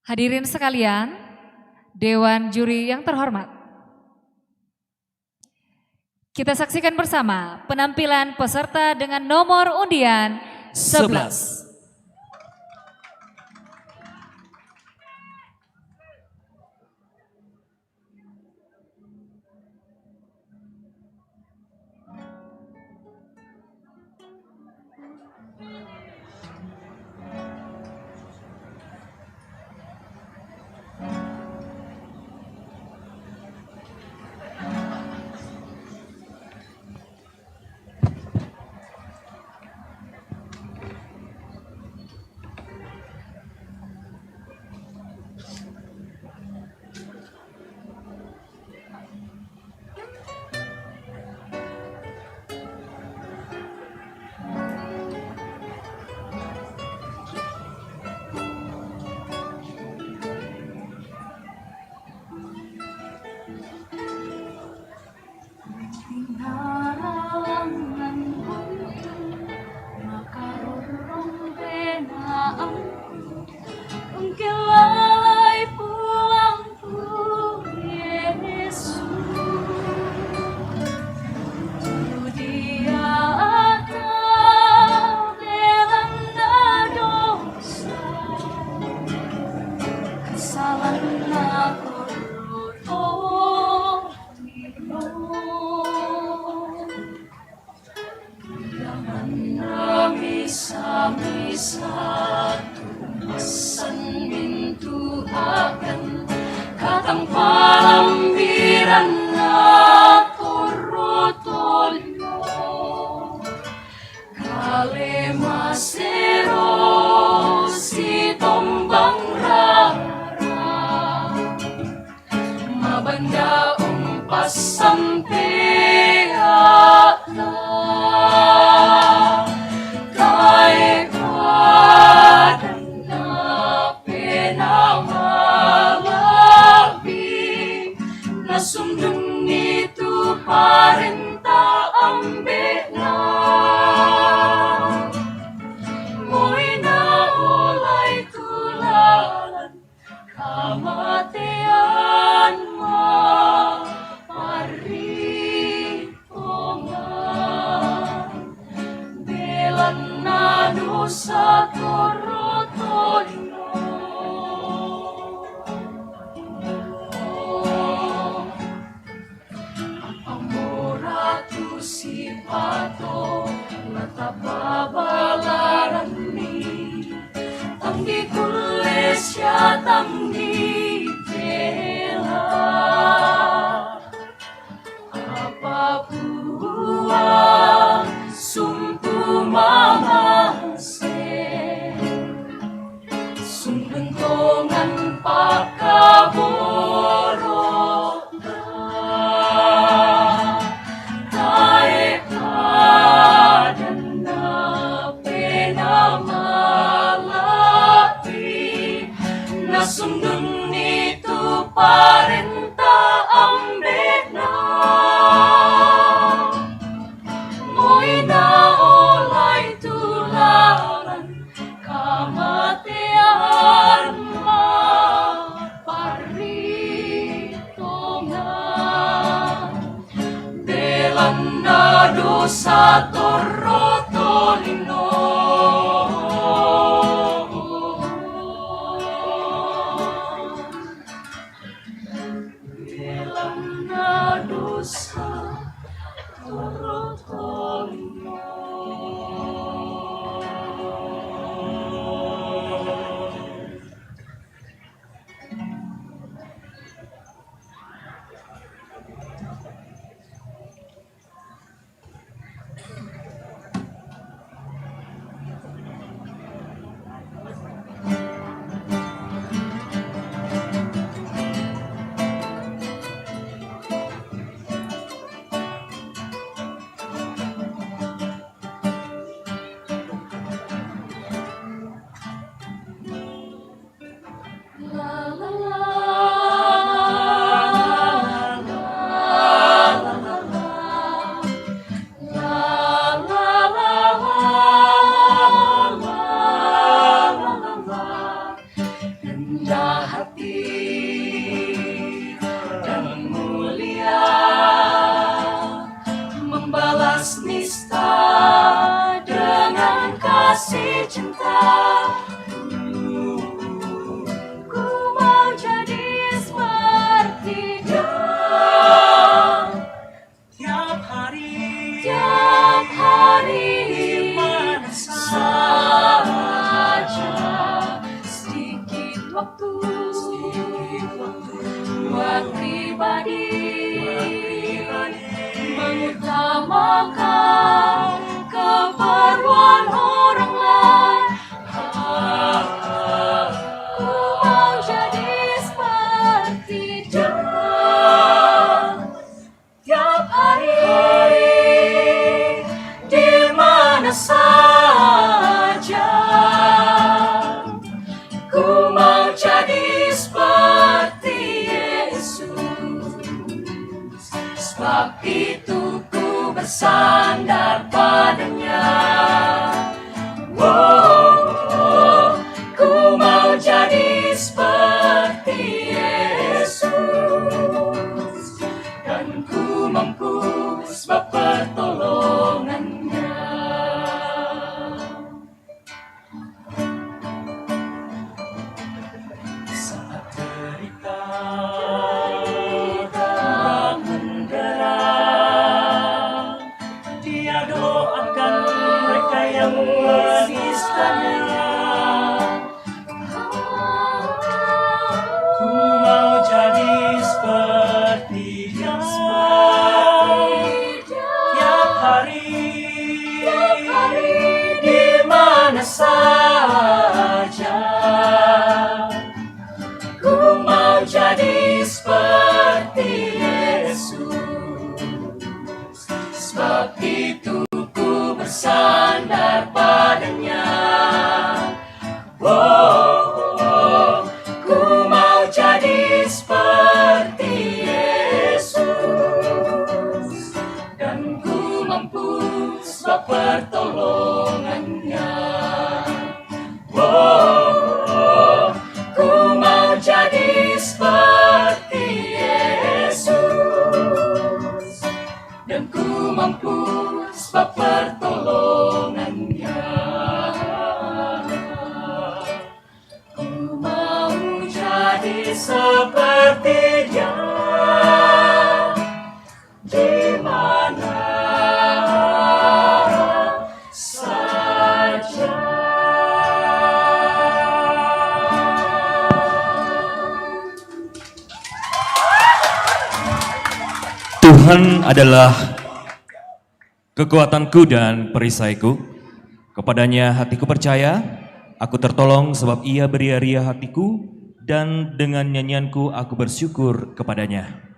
Hadirin sekalian, Dewan Juri yang terhormat, kita saksikan bersama penampilan peserta dengan nomor undian sebelas. Misa-misa tumbasan mintuhakan katang palambiran na porotolyo. Kale masero si tombang rara. Mabanda umpasan te ata, tae padan na pena malakbi, na sundun ni tu parenta ambe na. Moi na olai tu lalan kamatean maparitongan, belan na dosa torotolino. Amora tu sipato na tababalaran ni, tanggi kulesia tanggi tela. Apapua sumpu mamase. Sundun tongan pakaboro, tae padan na pena malakbi, na sundun ni tu parenta ambe na. Moi na olai tu lalan kamatean maparitongan, belan na dosa torotolino. Belan na dosa torotolino. Sebab itu ku bersandar padanya. Oh, ku mau jadi seperti Yesus, dan ku mampu sebab pertolongannya. Saat derita dan mendera, dia doakan mereka yang menistanya. Ku mau jadi seperti dia. Tiap hari, di mana saja, ku mau jadi seperti Yesus. Sebab itu ku bersandar padanya. Oh, ku mau jadi seperti Yesus, dan ku mampu sebab pertolongannya. Oh, ku mau jadi seperti Yesus, dan ku mampu sebab pertolongannya. Ku mau jadi seperti dia di mana saja. Tuhan adalah kekuatanku dan perisaiku. Kepadanya hatiku percaya, aku tertolong sebab ia beria-ria hatiku, dan dengan nyanyianku aku bersyukur kepadanya.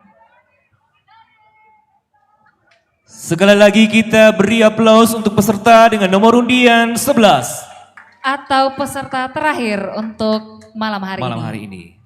Sekali lagi kita beri aplaus untuk peserta dengan nomor undian sebelas. Atau peserta terakhir untuk malam hari malam ini. Hari ini.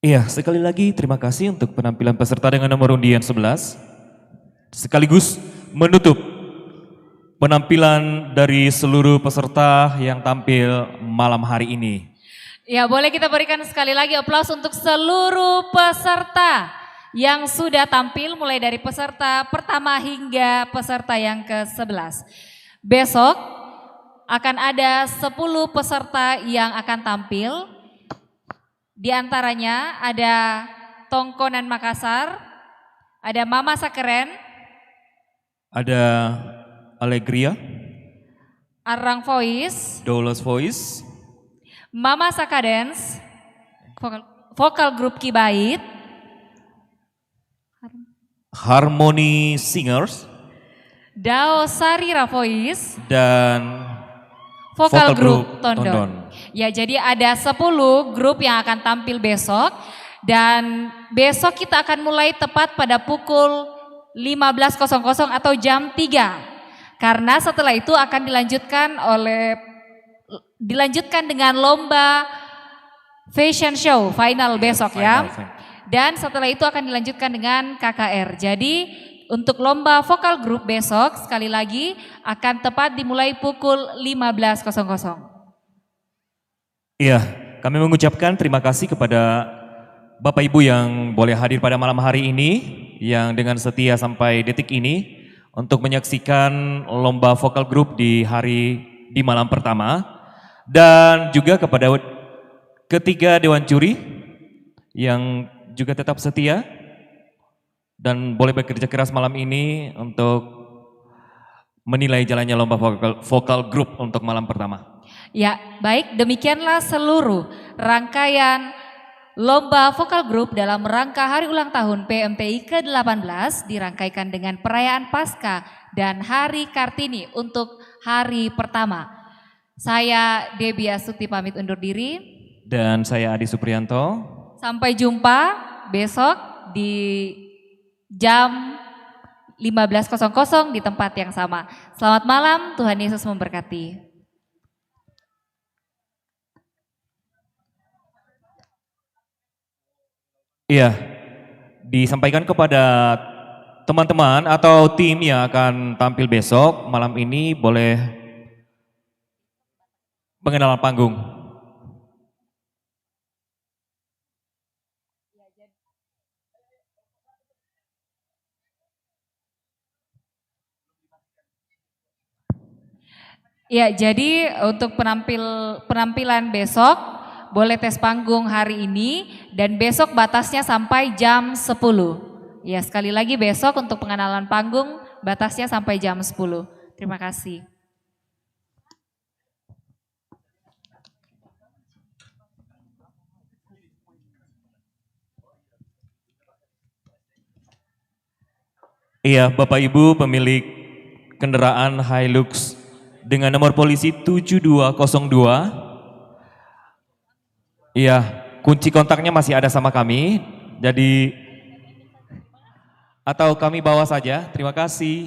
Iya, sekali lagi terima kasih untuk penampilan peserta dengan nomor undian sebelas. Sekaligus menutup penampilan dari seluruh peserta yang tampil malam hari ini. Ya, boleh kita berikan sekali lagi aplaus untuk seluruh peserta yang sudah tampil, mulai dari peserta pertama hingga peserta yang ke sebelas. Besok akan ada sepuluh peserta yang akan tampil. Di antaranya ada Tongkonan Makassar, ada Mama Sakeren, ada Allegria, Arang Voice, Dolos Voice, Mama Sakadens, vokal, vokal grup Kibait, Harmony Singers, Dao Sarira Voice, dan vokal, vokal grup, grup Tondon. Tondon. Ya, jadi ada sepuluh grup yang akan tampil besok, dan besok kita akan mulai tepat pada pukul lima belas kosong kosong atau jam tiga. Karena setelah itu akan dilanjutkan oleh dilanjutkan dengan lomba fashion show final besok ya. Final, final. Dan setelah itu akan dilanjutkan dengan K K R. Jadi untuk lomba vokal grup besok sekali lagi akan tepat dimulai pukul lima belas kosong kosong. Iya, kami mengucapkan terima kasih kepada Bapak Ibu yang boleh hadir pada malam hari ini, yang dengan setia sampai detik ini untuk menyaksikan lomba vokal grup di hari, di malam pertama, dan juga kepada ketiga dewan juri yang juga tetap setia dan boleh bekerja keras malam ini untuk menilai jalannya lomba vokal, vokal grup untuk malam pertama. Ya, baik, demikianlah seluruh rangkaian lomba vokal group dalam rangka hari ulang tahun P M T I ke delapan belas dirangkaikan dengan perayaan Pasca dan Hari Kartini untuk hari pertama. Saya Debbie Astuti pamit undur diri. Dan saya Adi Suprianto. Sampai jumpa besok di jam lima belas kosong kosong di tempat yang sama. Selamat malam, Tuhan Yesus memberkati. Iya, disampaikan kepada teman-teman atau tim yang akan tampil besok malam ini boleh mengenal panggung. Ya, jadi untuk penampil penampilan besok boleh tes panggung hari ini dan besok batasnya sampai jam sepuluh. Ya, sekali lagi besok untuk pengenalan panggung batasnya sampai jam sepuluh. Terima kasih. Iya, Bapak Ibu pemilik kendaraan Hilux dengan nomor polisi tujuh dua kosong dua. Iya, kunci kontaknya masih ada sama kami. Jadi atau kami bawa saja. Terima kasih.